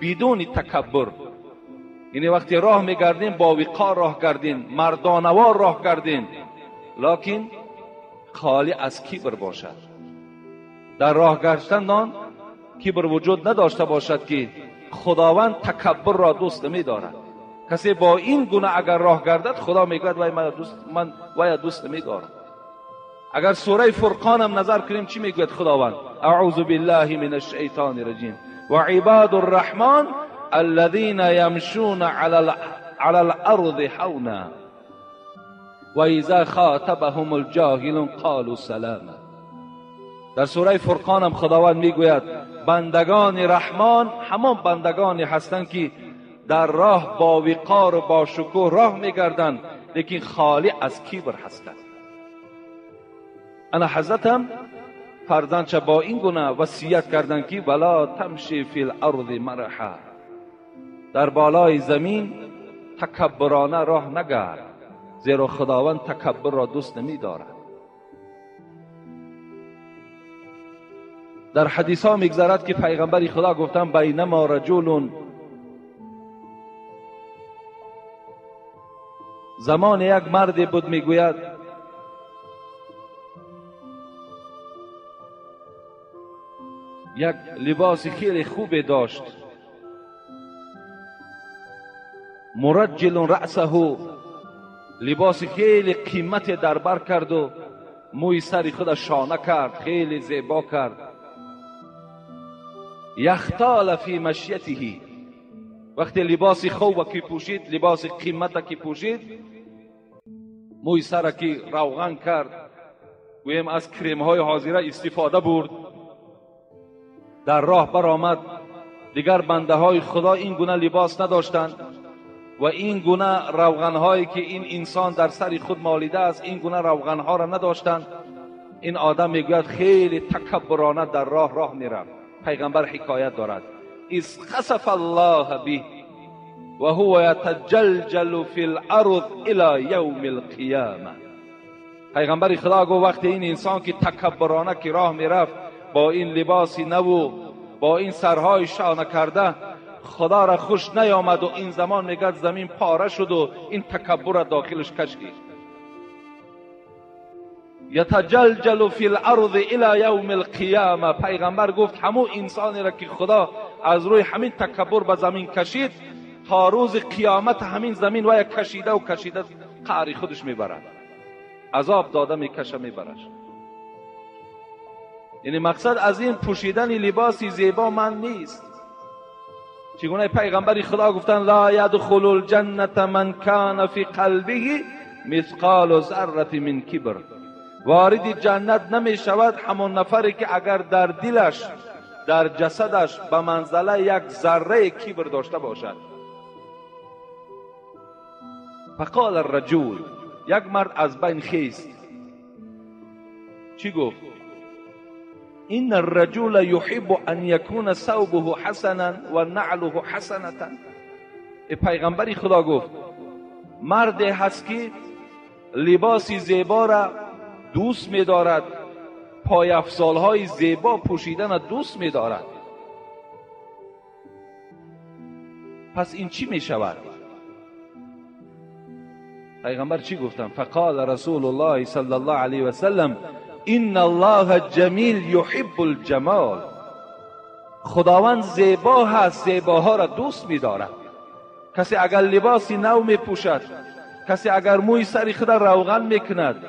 B: بدون تکبر. یعنی وقتی راه میگردیم با وقار راه گردیم، مردانوار راه گردیم، لکن خالی از کبر باشد. در راه گشتن آن کبر وجود نداشته باشد که خداوند تکبر را دوست نمی‌دارد. کسی با این گونه اگر راه گردد، خدا میگوید وای من وای دوست نمی‌دارم. اگر سوره فرقان هم نظر کنیم چی میگوید خداوند؟ اعوذ بالله من الشیطان الرجیم و عباد الرحمن الذين يمشون على الارض هونا و اذا خاطبهم الجاهلون قالوا سلاما. در سوره فرقان هم خداوند میگوید بندگان رحمان همان بندگانی هستند که در راه با وقار و با شکوه راه میگردند، لیکن خالی از کبر هستند. انا حضرتم فرزندش با این گونه وصیت کردند که ولا تمشی فی الارض مرحا، در بالای زمین تکبرانه راه نگرد، زیرا خداوند تکبر را دوست نمی‌دارد. در حدیث ها میگذرد که پیغمبر خدا گفتند بینما رجل، زمان یک مرد بود، میگوید یک لباس خیلی خوب داشت، مرجل رأسه، لباس خیلی قیمت در بر کرد و موی سر خود شانه کرد، خیلی زیبا کرد. یختال فی مشیته، وقتی لباس خوب که پوشید، لباس قیمت که پوشید، موی سر که روغن کرد، گویم از کریم های حاضره استفاده برد، در راه برآمد. دیگر بنده های خدا این گونه لباس نداشتند و این گونه روغن هایی که این انسان در سر خود مالیده است، این گونه روغن ها را نداشتند. این آدم میگوید خیلی تکبرانه در راه میرفت. پیغمبر حکایت دارد اذ خسف الله به و هو یتجلجل فی الارض الی یوم القیامه. پیغمبر خدا گفت وقتی این انسان که تکبرانه که راه میرفت با این لباس نو، با این سرهای شانه کرده، خدا را خوش نیامد و این زمان میگد زمین پاره شد و این تکبر را داخلش کشید. یتجلجل فی الارض الی یوم القیامه. پیغمبر گفت همو انسانی را که خدا از روی همین تکبر به زمین کشید، تا روز قیامت همین زمین وای کشیده و کشیده قعری خودش میبرد، عذاب داده میکشه میبرش. یعنی مقصد از این پوشیدن لباس زیبا من نیست. چگونه پیغمبر خدا گفتن لا یدخل الجنة من کان فی قلبه مثقال ذره من کبر، وارد جنت نمی شود همون نفری که اگر در دلش، در جسدش به منزله یک ذره کبر داشته باشد. فقال الرجل، یک مرد از بین خیست، چی گفت؟ این الرجل یحب ان یکون ثوبه حسنا و نعله حسنة. پیغمبر خدا گفت مرد هست که لباس زیبا را دوست می‌دارد، پای‌افزال‌های زیبا پوشیدن را دوست می‌دارد. پس این چی می‌شود؟ پیغمبر چی گفتن؟ فقال رسول الله صلی الله علیه و سلم ان الله جمیل یحب الجمال. خداوند زیبا هست، زیباها را دوست می‌دارد. کسی اگر لباسی نو می‌پوشد، کسی اگر موی سر خود را روغن می‌کند،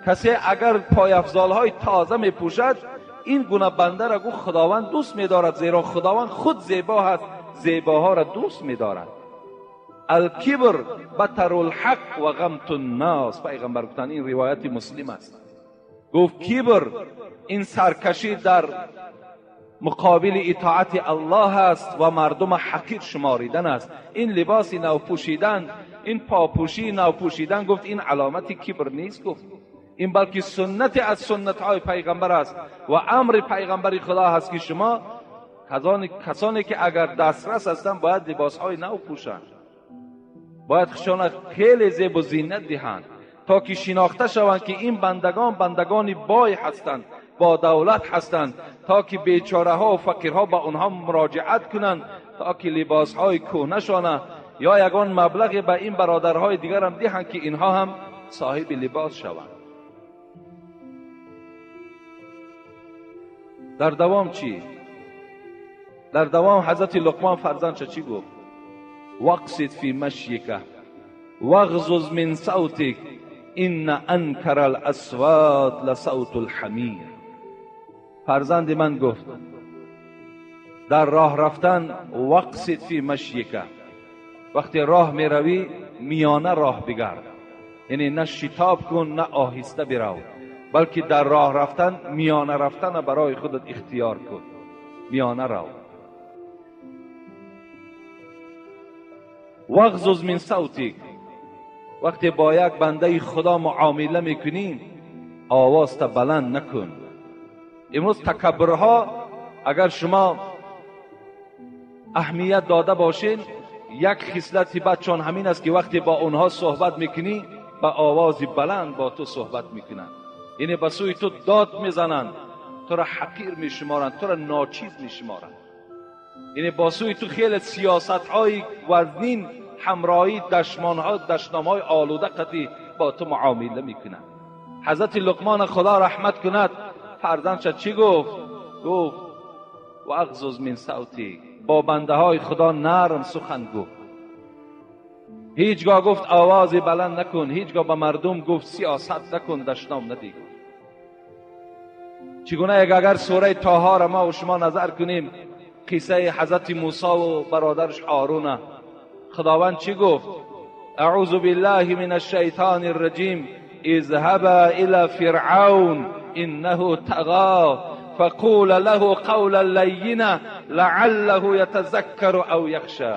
B: کسی اگر پای‌افزال‌های تازه می‌پوشد، این گونه بنده را گفت خداوند دوست می‌دارد، زیرا خداوند خود زیبا هست، زیباها را دوست می‌دارد. الکبر بطر الحق و غمت الناس. پیغمبر گفتن، این روایت مسلم است، گفت کبر این سرکشی در مقابل اطاعت الله است و مردم حقیر شماریدن است. این لباس نو پوشیدن، این پاپوشی نو پوشیدن، گفت این علامت کبر نیست، گفت این بلکه سنت از سنت های پیغمبر است و امر پیغمبر خدا هست که شما کسانی که اگر دسترس هستند باید لباس های نو پوشند، باید خودشان خیلی زیب و زینت دهند تا که شناخته شوند که این بندگان بندگان بای هستند، با دولت هستند، تا که بیچاره ها و فقیرها با آنها مراجعت کنند، تا که لباس های کهنه شانه یا یگان مبلغ به این برادرهای دیگر هم دهند که اینها هم صاحب لباس شوند. در دوام چی؟ در دوام حضرت لقمان فرزندش چی گفت؟ واقصد فی مشیک واغضض من صوتک ان انکر الاصوات لصوت الحمیر. فرزند من گفت در راه رفتن واقصد فی مشیک، وقتی راه می روی میانه راه بگرد، یعنی نه شتاب کن نه آهسته برو، بلکه در راه رفتن میانه رفتن برای خودت اختیار کن، میانه رو. واغضض من صوتک، وقتی با یک بنده خدا معامله میکنی آواز تا بلند نکن. امروز تکبرها اگر شما اهمیت داده باشین، یک خصلت بد چون همین است که وقتی با اونها صحبت میکنی با آواز بلند با تو صحبت میکنن، یعنی به سوی تو داد میزنند، تو را حقیر میشمارند، تو را ناچیز میشمارند، یعنی با سوی تو خیلی سیاست های وزنین همراهی دشنام های آلوده قطعی با تو معامله میکنند. حضرت لقمان خدا رحمت کند فرزندش چی گفت؟ گفت و اغضض من صوتی، با بنده های خدا نرم سخن گفت. هیچگاه گفت آواز بلند نکن، هیچگاه به مردم گفت سیاست نکن، دشنام ندی. چگونه اگر سوره طه را ما و شما نظر کنیم،
A: قصه حضرت موسی و برادرش هارون. خداوند چی گفت؟ اعوذ بالله من الشیطان الرجیم اذهبا الى فرعون انه طغى فقول له قولا لینا لعله یتذکر او یخشى.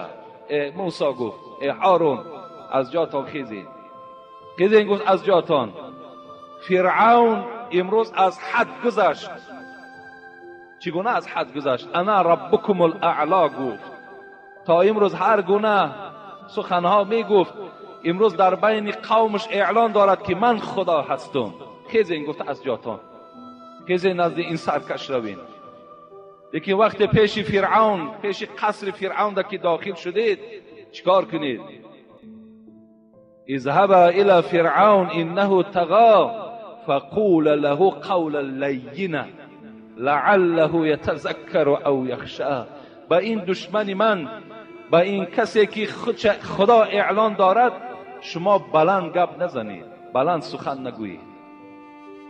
A: موسی گفت ای هارون از جاتان خیزین. خیزین گفت از جاتان. فرعون امروز از حد گذشت. چگونه از حد گذشت؟ انا ربکم الاعلا گفت. تا امروز هر گونه سخنها می گفت، امروز در بین قومش اعلان دارد که من خدا هستم. خیزین گفت از جاتان، خیزین نزد این سرکش روین. لیکن وقت پیش فرعون، پیش قصر فرعون در که داخل شدید چیکار کنید؟ اذهبا الى فرعون انه طغى فقول له قولا لینا لعله یتذکر او یخشى. با این دشمن من، با این کسی که خدا اعلان دارد، شما بلند گپ نزنید، بلند سخن نگویید،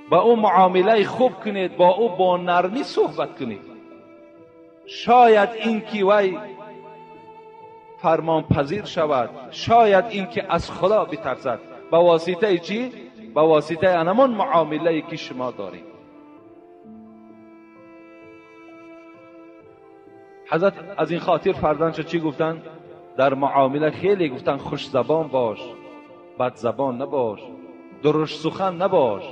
A: با او معامله خوب کنید، با او با نرمی صحبت کنید. شاید این که وی فرمان پذیر شود، شاید این که از خدا بترسد. با واسطه چی؟ با واسطه همان معامله که شما دارید. حضرت از این خاطر فرزندش چی گفتن؟ در معامله خیلی گفتن خوش زبان باش، بد زبان نباش، درشت سخن نباش.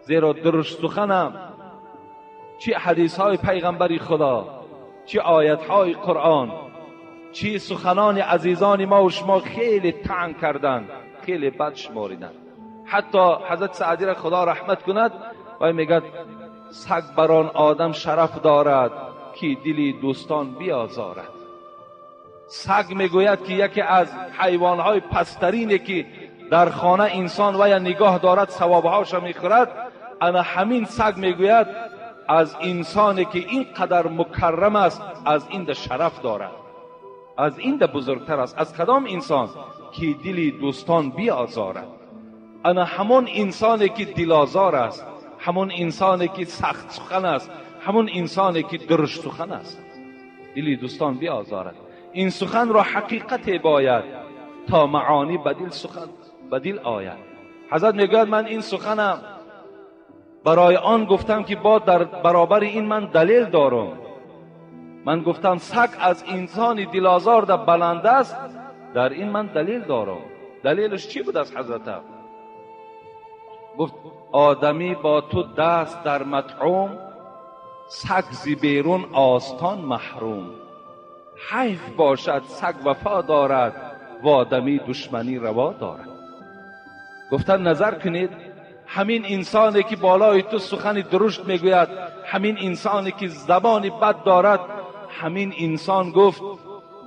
A: زیرا درشت سخنم چی حدیث های پیغمبری خدا، چی آیت های قرآن، چی سخنان عزیزان ما و شما خیلی طعن کردن، خیلی بد شماریدن. حتی حضرت سعدی را خدا رحمت کند و میگد سگ بران آدم شرف دارد که دلی دوستان بیازارد. سگ میگوید که یکی از حیوانهای پسترینه که در خانه انسان و یا نگاه دارد ثوابهاش میخورد، اما همین سگ میگوید از انسانی که اینقدر مکرم است از این ده شرف دارد، از این ده بزرگتر است. از کدام انسان؟ که دلی دوستان بیازارد. اما همون انسانی که دلازار است، همون انسانی که سخت سخن است، همون انسانی که درشت سخن است، دلی دوستان بیازارد. این سخن را حقیقت باید تا معانی بدیل سخن بدیل آید. حضرت میگوید من این سخنم برای آن گفتم که با در برابر این من دلیل دارم. من گفتم سگ از انسان دلازار در بلند است، در این من دلیل دارم. دلیلش چی بود از حضرت؟ گفت آدمی با تو دست در مطعوم، سگ زی بیرون آستان محروم. حیف باشد سگ وفا دارد و آدمی دشمنی روا دارد. گفتن نظر کنید، همین انسانی که بالای تو سخن درشت میگوید، همین انسانی که زبان بد دارد، همین انسان گفت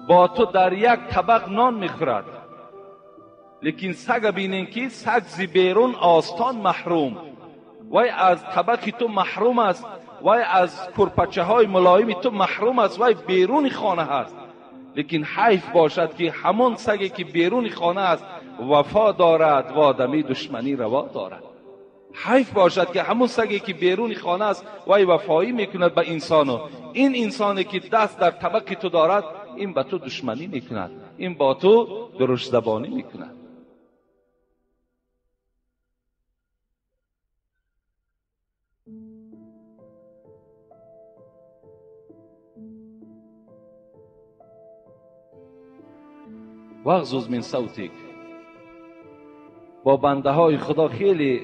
A: با تو در یک طبق نان میخورد. لیکن سگ بینین که سگ زی بیرون آستان محروم، وی از طبق تو محروم است، وی از کرپچه های ملایم تو محروم است، وی بیرون خانه است. لیکن حیف باشد که همون سگی که بیرون خانه است وفا دارد و آدمی دشمنی روا دارد. حیف باشد که همون سگی که بیرون خانه است وی وفایی میکند به انسانو، این انسانی که دست در طبق تو دارد این به تو دشمنی میکند، این با تو درشت زبانی میکند. واغضض من صوتک. با بنده های خدا خیلی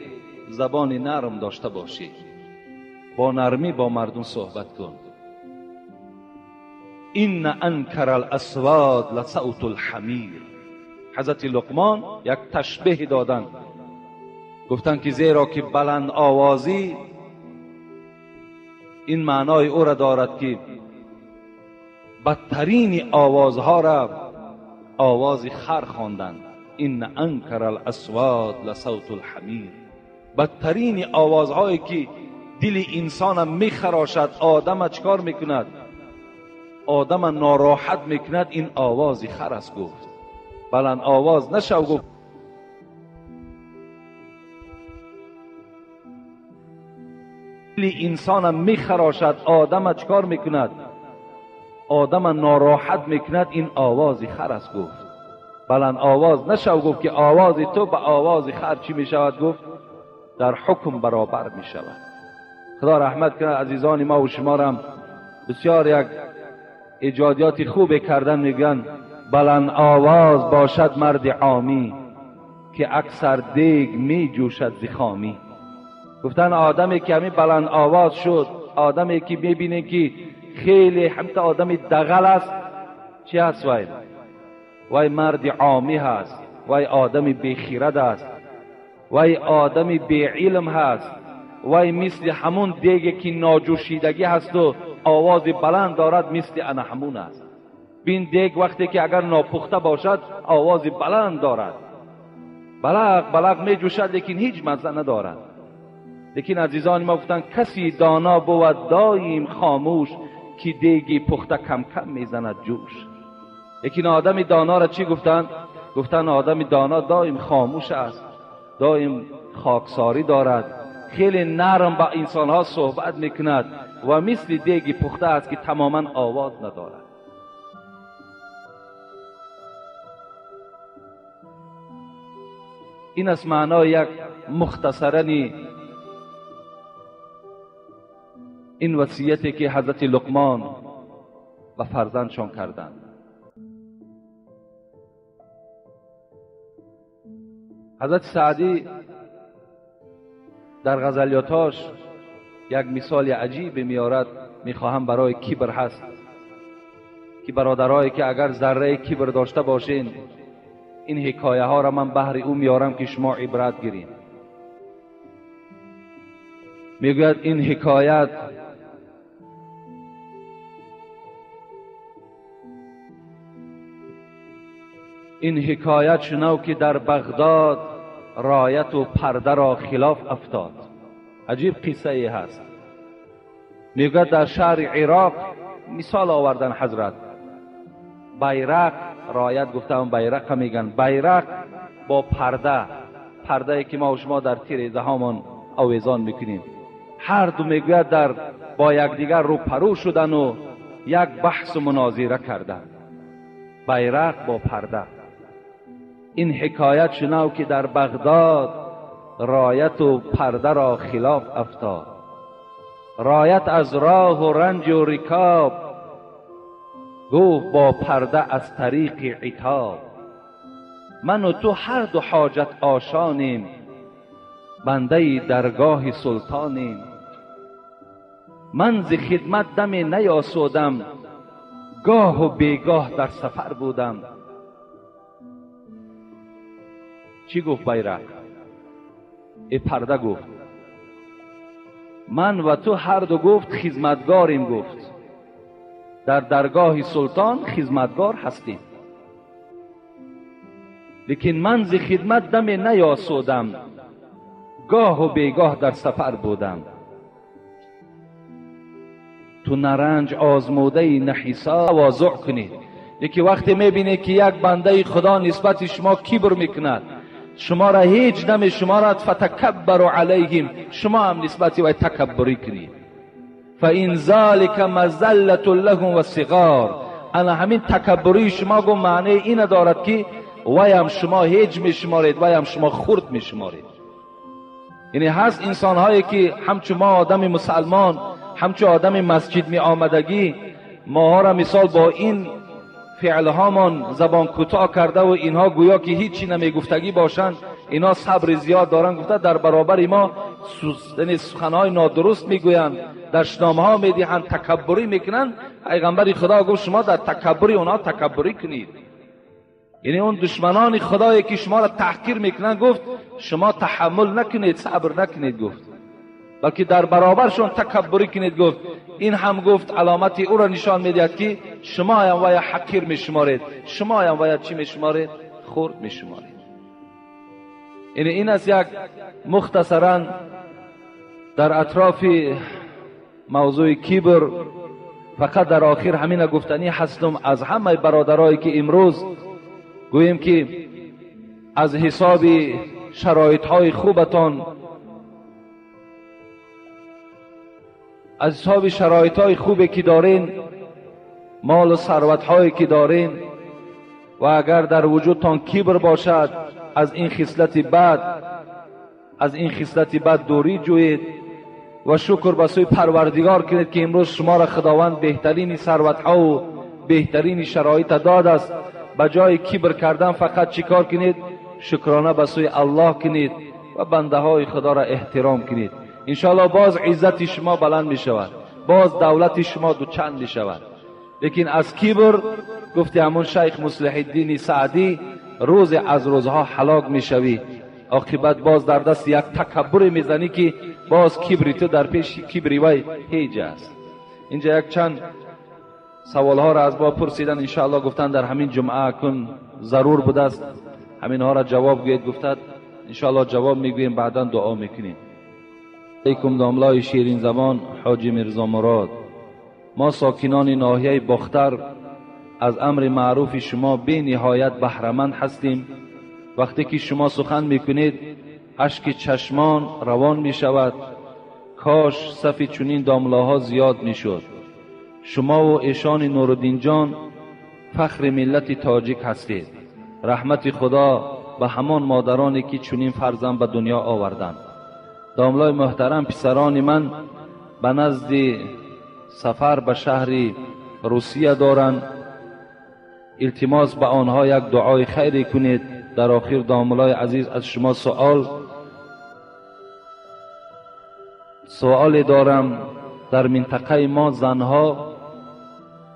A: زبان نرم داشته باشی، با نرمی با مردم صحبت کن. این انکر الاصوات لصوت الحمیر. حضرت لقمان یک تشبیه دادن، گفتن که زیرا که بلند آوازی این معنای او را دارد که بدترین آوازها را آواز خر خواندند. این انکر الاصوات لصوت الحمیر. بدترین آوازهایی که دل انسان میخراشد، آدم چکار میکند؟ آدم ناراحت میکند، این آواز خر است. گفت بلند آواز نشو. گفت دل انسان میخراشد، آدم چکار میکند؟ آدم ناراحت میکند این آواز خر است. گفت بلند آواز نشو. گفت که آواز تو به آواز خر چی میشود؟ گفت در حکم برابر میشود. خدا رحمت کنه عزیزان ما و شما را بسیار یک ایجادیات خوب کردن. میگن بلند آواز باشد مرد عامی، که اکثر دیگ می جوشد ز خامی. گفتن آدمی که همی بلند آواز شد، آدمی که میبینه که خیلی همتا آدم دغل است، چی هست؟ وای وای مرد عامی هست، وای آدم بیخیرد است، وای آدم بی علم هست، وای مثل همون دیگه که ناجوشیدگی هست و آواز بلند دارد، مثل انا همون است. بین دیگ وقتی که اگر ناپخته باشد آواز بلند دارد، بلغ بلغ می جوشد، لیکن هیچ مزه ندارد. لیکن عزیزان ما گفتن کسی دانا بود دایم خاموش، که دیگی پخته کم کم میزند جوش. لیکن آدم دانا را چی گفتن؟ گفتن آدم دانا دایم خاموش است، دایم خاکساری دارد، خیلی نرم با انسانها صحبت میکند و مثل دیگی پخته است که تماما آواز ندارد. این است معنای یک مختصراً این وصیتی که حضرت لقمان به فرزندشان کردند. حضرت سعدی در غزلیاتاش یک مثال عجیب میارد، میخواهم برای کبر هست که برادرایی که اگر ذره کبر داشته باشین، این حکایه ها را من بهر او میارم که شما عبرت گیرین. میگوید این حکایت شنو که در بغداد رایت و پرده را خلاف افتاد. عجیب قصه ای هست. میگوید در شهر عراق مثال آوردن حضرت بیرق، رایت گفتم بیرق میگن، بیرق با پرده، پرده ای که ما و شما در تیریزه هامان آویزان میکنیم، هر دو میگوید در با یکدیگر رو پرو شدن و یک بحث و مناظره کردن. بیرق با پرده. این حکایت شنو که در بغداد رایت و پرده را خلاف افتاد. رایت از راه و رنج و رکاب، گفت با پرده از طریق عتاب. من و تو هر دو حاجت آشانیم، بنده درگاه سلطانیم. من ز خدمت دم نیاسودم، گاه و بیگاه در سفر بودم. چی گفت بیرق؟ ای پرده گفت من و تو هر دو گفت خدمتگاریم، گفت در درگاه سلطان خدمتگار هستیم، لیکن من ز خدمت دم نیاسودم، گاه و بیگاه در سفر بودم. تو نرنج آزموده نه حساب تواضع کنید. یکی وقتی میبینه که یک بنده خدا نسبت شما کبر میکند، شما را هیچ نمی شمارد، فتکبر علیهم، شما هم نسبت وی تکبری کنید. فان ذلک مذلة لهم و صغار. انا همین تکبری شما گو معنی این دارد که وی هم شما هیچ میشمارید، وی هم شما خرد میشمارید. یعنی هست انسان هایی که همچون ما آدم مسلمان، همچون آدم مسجد می آمدگی، ماها را مثال با این فعلهامان زبان کوتاه کرده و اینها گویا که هیچی نمیگفتگی باشند، اینا صبر زیاد دارن، گفته در برابر ما سخنهای نادرست میگویند، دشنامه ها میدهند، تکبری میکنند. پیغمبر خدا گفت شما در تکبری اونها تکبری کنید. یعنی اون دشمنان خدایی که شما را تحقیر میکنند، گفت شما تحمل نکنید، صبر نکنید، گفت بلکه در برابرشون تکبری کنید. گفت این هم گفت علامت او را نشان میدهد که شما هم ویا حقیر میشمارید، شما هم ویا چی میشمارید؟ خرد میشمارید. یعنی این است یک مختصرا در اطراف موضوع کبر. فقط در آخر همین گفتنی هستم از همه برادرایی که امروز گوییم که از حساب شرایط های خوبتان، از حساب شرایط های خوبی که دارین، مال و ثروت هایی که دارین و اگر در وجودتان کبر باشد از این خصلت بد، از این خصلت بد دوری جویید و شکر به سوی پروردگار کنید که امروز شما را خداوند بهترین ثروت ها و بهترین شرایط داد است. به جای کبر کردن فقط چیکار کنید؟ شکرانه به سوی الله کنید و بنده های خدا را احترام کنید. انشاءالله باز عزت شما بلند می شود، باز دولت شما دوچند می شود. لیکن از کبر گفتی همون شیخ مصلح الدین سعدی روز از روزها هلاک می شوی. عاقبت باز در دست یک تکبر میزنی که باز کبری تو در پیش کبری وی هیچ است. اینجا یک چند سوال ها را از ما پرسیدن، انشاءالله گفتن در همین جمعه کن ضرور بوده است همین ها را جواب گویید. گفتد انشاءالله جواب میگوییم، بعدا دعا میکنیم. علیکم داملای شیرین زبان حاجی میرزا مراد، ما ساکنان ناحیه باختر از امر معروف شما بی نهایت بهره‌مند هستیم. وقتی که شما سخن میکنید اشک چشمان روان میشود. کاش صف چنین داملاها زیاد میشد. شما و ایشان نورالدین جان فخر ملت تاجیک هستید. رحمت خدا به همان مادرانی که چنین فرزند به دنیا آوردند. داملای محترم، پسران من به نزد سفر به شهر روسیه دارند. التماس به آنها یک دعای خیری کنید. در آخر داملای عزیز از شما سوال دارم. در منطقه ما زنها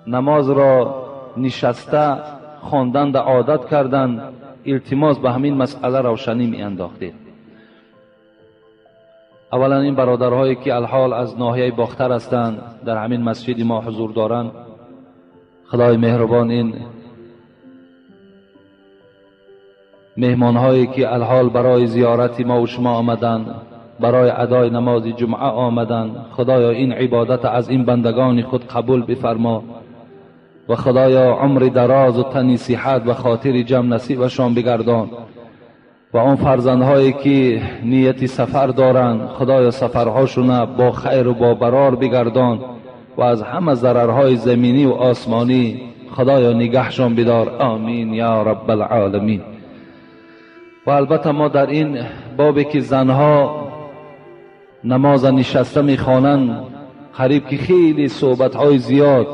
A: نماز را نشسته خواندن در عادت کردند. التماس به همین مسئله روشنی می انداختید. اولا این برادرهایی که الحال از ناحیه باختر هستند در همین مسجد ما حضور دارند، خدای مهربان این مهمانهایی که الحال برای زیارت ما و شما آمدند، برای ادای نماز جمعه آمدند، خدایا این عبادت از این بندگان خود قبول بفرما و خدایا عمر دراز و تنی صحت و خاطر جمع نصیبشان بگردان و آن فرزندهایی که نیت سفر دارند خدایا سفرهاشون با خیر و با برار بگردان و از همه ضررهای زمینی و آسمانی خدایا نگهشان بدار. آمین یا رب العالمین. و البته ما در این بابی که زنها نماز نشسته میخوانند قریب که خیلی صحبت‌های زیاد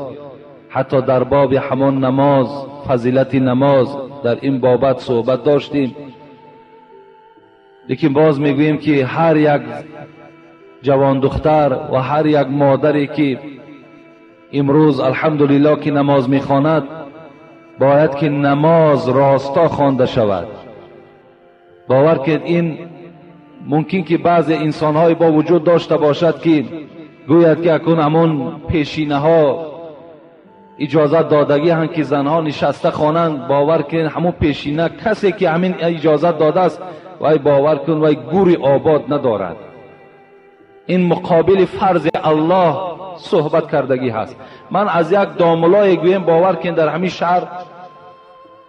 A: حتی در باب همان نماز، فضیلت نماز در این بابت صحبت داشتیم. لیکن باز میگوییم که هر یک جوان دختر و هر یک مادری که امروز الحمدلله که نماز میخواند باید که نماز راستا خوانده شود. باور که این ممکن که بعض انسان‌های با وجود داشته باشد که گوید که اکنون همون پیشینه ها اجازت دادگی هن که زنها نشسته خوانند. باور کن همون پیشینه کسی که همین اجازت داده است وای باور کن وای گوری آباد ندارد. این مقابل فرض الله صحبت کردگی هست. من از یک داملای گویم باور کن در همین شهر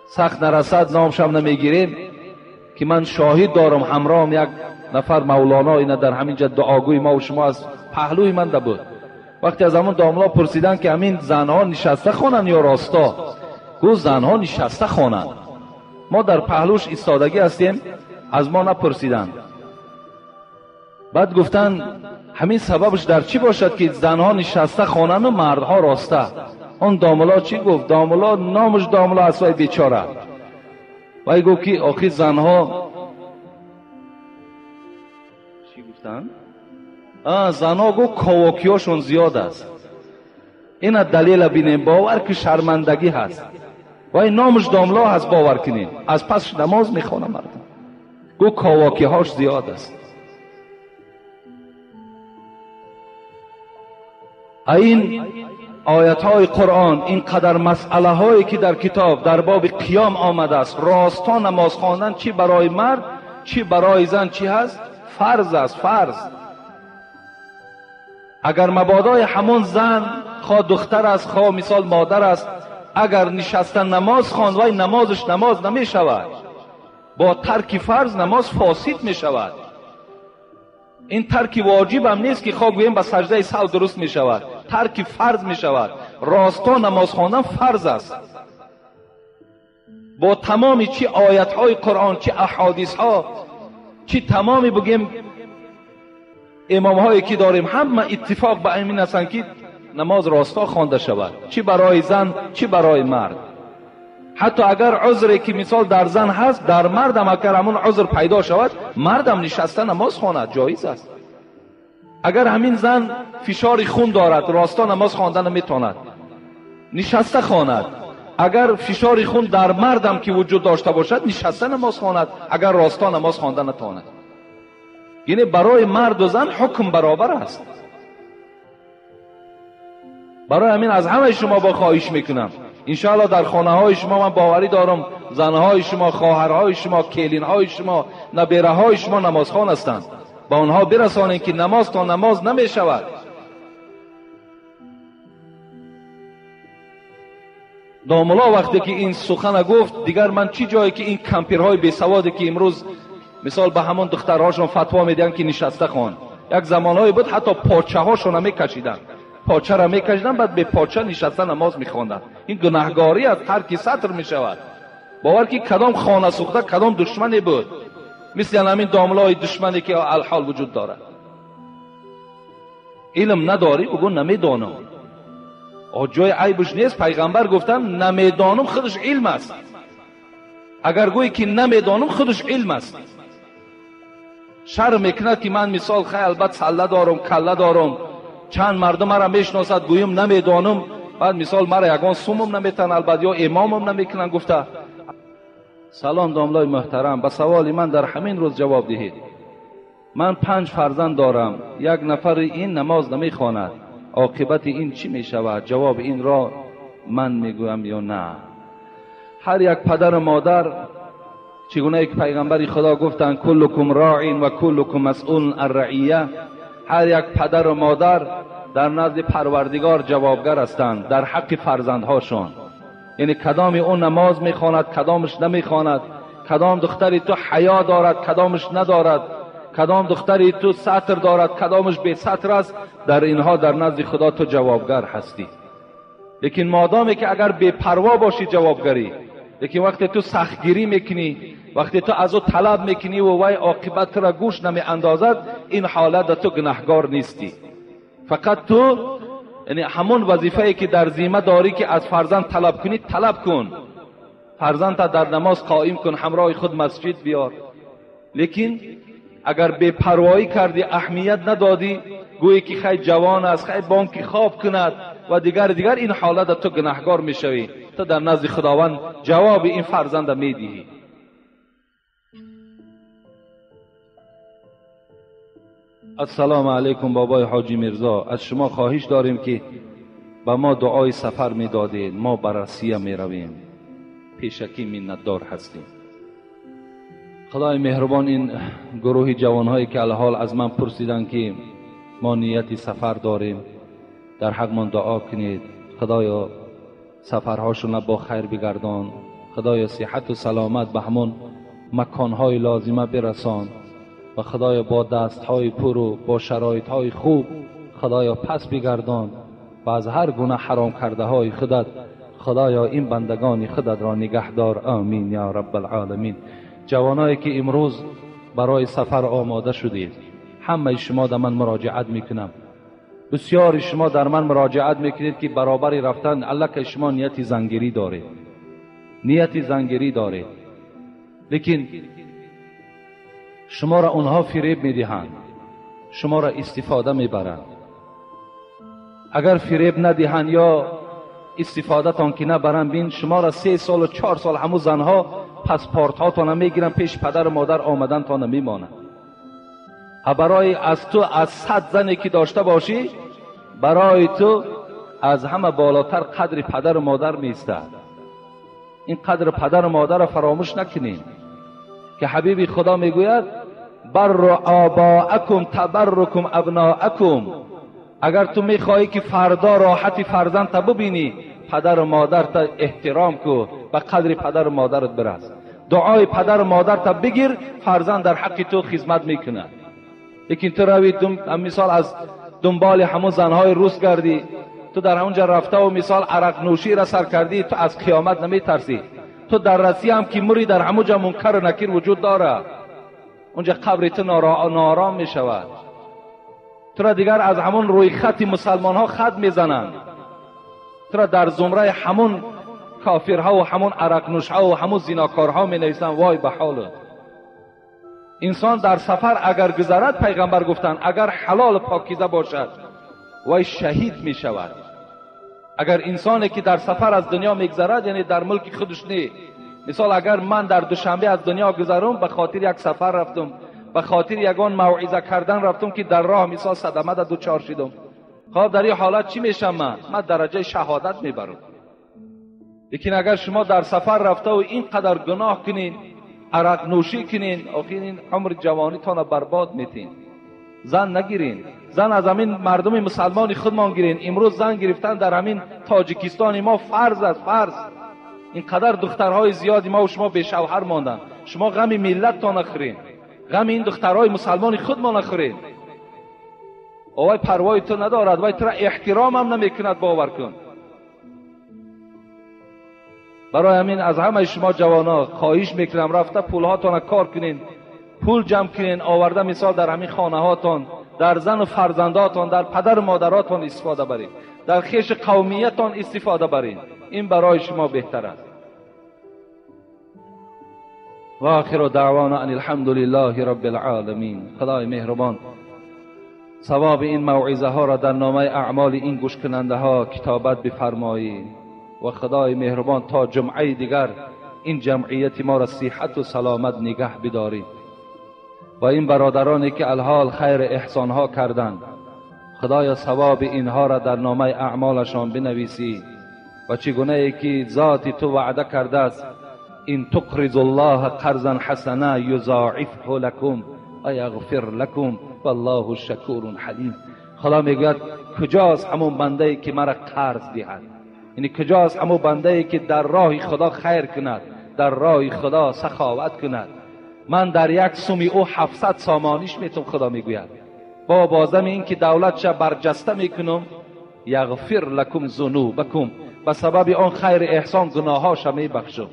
A: سخت نرسد نامشم نمیگیریم که من شاهد دارم، همراهم یک نفر مولانا اینا در همین جا دعاگوی ما و شما از پهلوی من ده بود. وقتی از همون داملا پرسیدن که همین زنها نشسته خوانند یا راستا، گفت زنها نشسته خوانند. ما در پهلوش ایستادگی هستیم، از ما نپرسیدن. بعد گفتن همین سببش در چی باشد که زنها نشسته خوانند و مردها راسته؟ آن داملا چی گفت؟ داملا نامش داملا اسوای بیچاره. وای گفت که آخی زنها چی گفتن؟ زنها گفت کاواکیاشون زیاد است. این دلیل بینیم باور که شرمندگی هست. وای نامش داملا هست باور کنین. از پس نماز میخوانه مردم. گفت کاواکی هاش زیاد است. این آیت های قرآن، این قدر مسئله هایی که در کتاب در باب قیام آمده است، راستا نماز خواندن چی برای مرد چی برای زن چی هست؟ فرض است، فرض. اگر مبادای همون زن خواه دختر است خواه مثال مادر است، اگر نشسته نماز خواند وای نمازش نماز نمی شود. با ترک فرض نماز فاسد می شود. این ترک واجب هم نیست که خواه گوییم به سجده سهو درست می شود، ترک فرض می شود. Росто намоз хондан фарз аст. Бо тамоми чи оятҳои Қуръон, чи аҳодисҳо, чи тамоми бигем имомҳое ки дорем, ҳама иттифоқ ба ин ҳастанд ки намоз росто хонда шавад, чи барои зан, чи барои мард. Ҳатто агар узре ки мисол дар зан ҳаст, дар мардам агар ҳамон узр пайдо шавад, мардам нишаста намоз хонад, ҷоиз аст. Агар ҳамин зан фишори хун дорад, росто намоз хонда наметавонад, нишаста хонад. Агар фишори хун дар мардам ки вуҷуд дошта бошад, нишаста намоз хонад, агар росто намоз хонда натавонад. Яъне барои марду зан ҳукм баробар аст. Барои ҳамин аз ҳамаи шумо бо хоҳиш мекунам, иншоаллоҳ дар хонаҳои шумо ман боварӣ дорам, занҳои шумо, хоҳарҳои шумо, келинҳои шумо, набераҳои шумо намозхон ҳастанд. Ба онҳо бирасонед ки намоз то намоз намешавад. Домулло вақте ки ин сухана гуфт, дигар ман чӣ ҷое ки ин кампирҳои бесаводе ки имрӯз мисол ба ҳамон духтарҳошон фатво медиҳанд ки нишаста хон. Як замонҳое буд ҳатто почаҳошонро мекашиданд, почаро мекашиданд, баъд бе поча нишаста намоз мехонданд. Ин гунаҳгорӣ аст, тарки сатр мешавад. Бовар ки кадом хона сӯхта, кадом душмане буд, мисли ҳамин домлои душмане ки алҳол вуҷуд дорад. Илм надорӣ, бигӯ намедонам. Ҷои айбш нест. Пайғамбар гуфтанд намедонам худаш илм аст. Агар гӯӣ ки намедонам худаш илм аст. Шарм мекунад ки ман мисол хай албат салла дорам, калла дорам, чанд мардум маро мешиносад, гӯям намедонам, баъд мисол маро ягон сумум наметан, албат ё имомам намекунанд гуфта. Салом домлои муҳтарам, ба саволи ман дар ҳамин рӯз ҷавоб диҳед. Ман 5 фарзанд дорам, як нафари ин намоз намехонад, оқибати ин чӣ мешавад? Ҷавоби инро ман мегӯям ё на? Ҳар як падару модар чӣ гунае ки пайғамбари Худо гуфтанд куллукум роин ва куллукум масъулун ан раия, ҳар як падару модар дар назди Парвардигор ҷавобгар ҳастанд дар ҳаққи фарзандҳошон. Яъне кадоми ӯ намоз мехонад, кадомаш намехонад, кадом духтари ту ҳаё дорад, кадомаш надорад, кадом духтари ту сатр дорад, кадомаш бесатр аст, дар инҳо дар назди Худо ту ҷавобгар ҳастӣ. Лекин модоме ки агар бепарво бошӣ ҷавобгарӣ, лекин вақте ту сахтгирӣ мекунӣ, вақте ту аз ӯ талаб мекунӣ ва вай оқибат тура гӯш намеандозад, ин ҳолат ту гунаҳгор нестӣ. Фақат ту яъне ҳамон вазифае ки дар зимма дорӣ ки аз фарзанд талаб кунӣ, талаб кун. Фарзандта дар намоз қоим кун, ҳамроҳи худ масҷид биёр. Лекин агар бепарвоӣ кардӣ, аҳамият надодӣ, гӯӣ ки хай ҷавон аст, хай бонки хоб кунад ва дигар дигар, ин ҳолат ту гунаҳгор мешавӣ. Ту дар назди Худованд ҷавоби ин фарзанда медиҳӣ. Ассалому алайкум бобои ҳоҷи Мирзо, аз шумо хоҳиш дорем ки ба мо дуои сафар медодед, мо ба Россия меравем, пешакӣ миннатдор ҳастем. Худои меҳрубон ин гурӯҳи ҷавонҳое ки алҳол аз ман пурсиданд ки мо нияти сафар дорем, дар ҳақмон дуо кунед. Худоё сафарҳошонро бо хайр бигардон, Худоё сиҳату саломат ба ҳамон маконҳои лозима бирасон ва Худоё бо дастҳои пуру бо шароитҳои хуб Худоё пас бигардон ва аз ҳар гуна ҳаром кардаҳои худат Худоё ин бандагони худатро нигаҳдор. Амин ё раббалъоламин. Ҷавоное ки имрӯз барои сафар омода шудед, ҳамаи шумо дар ман муроҷиат мекунам. Бисёри шумо дар ман муроҷиат мекунед ки баробари рафтан аллакай шумо нияти зангирӣ доред, нияти зангирӣ доред, лекин шуморо онҳо фиреб медиҳанд, шуморо истифода мебаранд. Агар фиреб надиҳанд ё истифодатон ки набаранд, бин шуморо 3 солу 4 сол ҳамун занҳо паспортҳотона мегиранд, пеши падару модар омадантона мемонанд. Барои аз ту аз 100 зане ки дошта бошӣ, барои ту аз ҳама болотар қадри падару модар меистад. Ин қадри падару модарро фаромӯш накунем ки ҳабиби Худо мегӯяд барру обоакум табаррукум абноакум. Агар ту мехоҳӣ ки фардо роҳати фарзандта бубинӣ, падару модарта эҳтиром ку, ба қадри падару модарат бирас. Дуои падару модарта бигир, фарзанд дар ҳаққи ту хизмат мекунад. Лекин ту рави мисол аз дунболи ҳамон занҳои рус гардӣ, تو در اونجا رفته و مثال عرق نوشی را سر کردی، تو از قیامت نمیترسی. تو در رسی هم که مری در همونجا منکر و نکیر وجود داره، اونجا قبر تو ناآرام می شود. تو را دیگر از همون روی خط مسلمان ها خط میزنند. تو را در زمره همون کافرها و همون عرق نوشها و همون زیناکارها می نویسند. وای به حالت. انسان در سفر اگر گذرد، پیغمبر گفتند اگر حلال پاکیزه باشد وای شهید می شود. اگر انسانی که در سفر از دنیا میگذرد، یعنی در ملک خودش نه، مثال اگر من در دوشنبه از دنیا گذرم، به خاطر یک سفر رفتم، به خاطر یگان موعظه کردن رفتم که در راه مثال صدمه در دوچار شدم، خب در این حالت چی میشم؟ من درجه شهادت میبرم. لیکن اگر شما در سفر رفته و اینقدر گناه کنین، عرق نوشی کنین، آخر این عمر جوانیتان برباد میتین. زن نگیرین، زن از همین مردم مسلمان خودمان گیرین. امروز زن گرفتن در همین تاجیکستان ما فرض است، فرض. اینقدر دخترهای زیادی ما و شما به شوهر ماندن. شما غم ملتتان نخورین، غم این دخترهای مسلمان خودمان نخورین. وای پروای تو ندارد، وای تو را احترام هم نمیکند، باور کن. برای همین از همه شما جوانا خواهش میکنم رفته پولهاتان کار کنین، پول جمع کنین، آورده مثال در همین خانه هاتان، در زن و فرزنداتان، در پدر و مادراتان استفاده برین، در خیش قومیتان استفاده برین. این برای شما بهتر است. و آخر دعوانا ان الحمد لله رب العالمین. خدای مهربان ثواب این موعظه ها را در نامه اعمال این گوش کننده ها کتابت بفرمایید و خدای مهربان تا جمعه دیگر این جمعیت ما را صحت و سلامت نگه بدارید و این برادرانی که الحال خیر احسان ها کردند، خدایا ثواب اینها را در نامه اعمالشان بنویسی و چگونه ای که ذات تو وعده کرده است، این تقرض الله قرضا حسنا یضاعفه لکم و یغفر لکم والله شکور حلیم. خدا میگوید کجاست همون بنده ای که مرا قرض دهد، یعنی کجاست همون بنده ای که در راه خدا خیر کند، در راه خدا سخاوت کند. من در یک سومی او 700 سامانیش میتم. خدا میگوید با بازم این که دولت شب برجسته میکنم، یغفر لکم ذنوبکم، به سبب آن خیر احسان گناهاش میبخشم.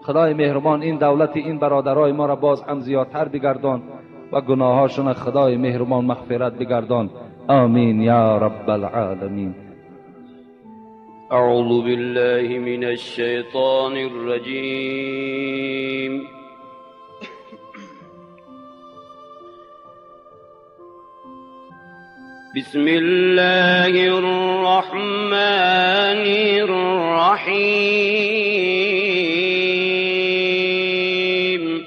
A: خدای مهربان این دولت این برادرای ما را باز هم زیادتر بگردان و گناهاشون خدای مهربان مغفرت بگردان. آمین یا رب العالمین.
C: اعوذ بالله من الشیطان الرجیم. بسم الله الرحمن الرحیم.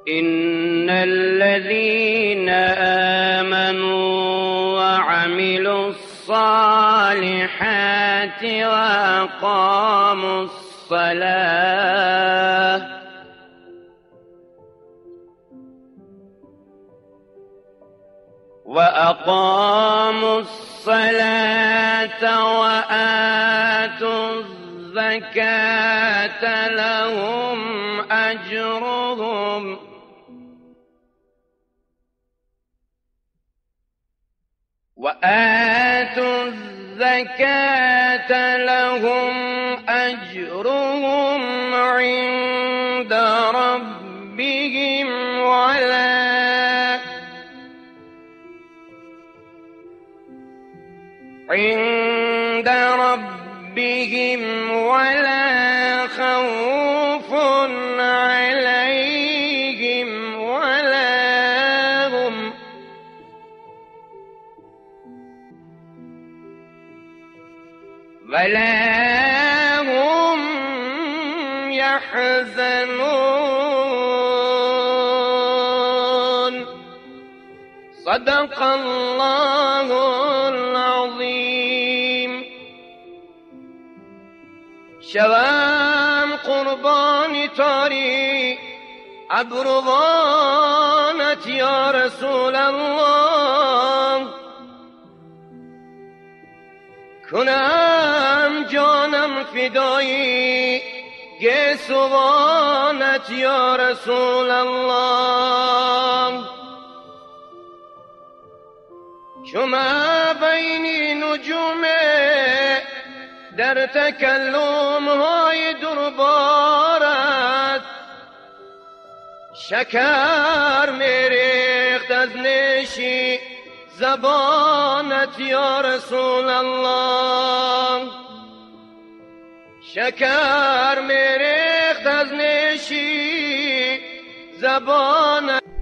C: إن الذين آمنوا وعملوا الصالحات وأقاموا الصلاة وآتوا الزكاة لهم أجرهم وآتوا الزكاة لهم أجرهم عند ربهم ولا عند ربهم ولا خوف عليهم ولا هم يحزنون. صدق الله العظيم. شوام قربان تاری ابروانت یا رسول الله، کنم جانم فدایی گیسوانت یا رسول الله. شما بینی نجوم در تکلم های دربارت، شکر میریخت از نیشی زبانت یا رسول الله. شکر میریخت از نیشی زبانت.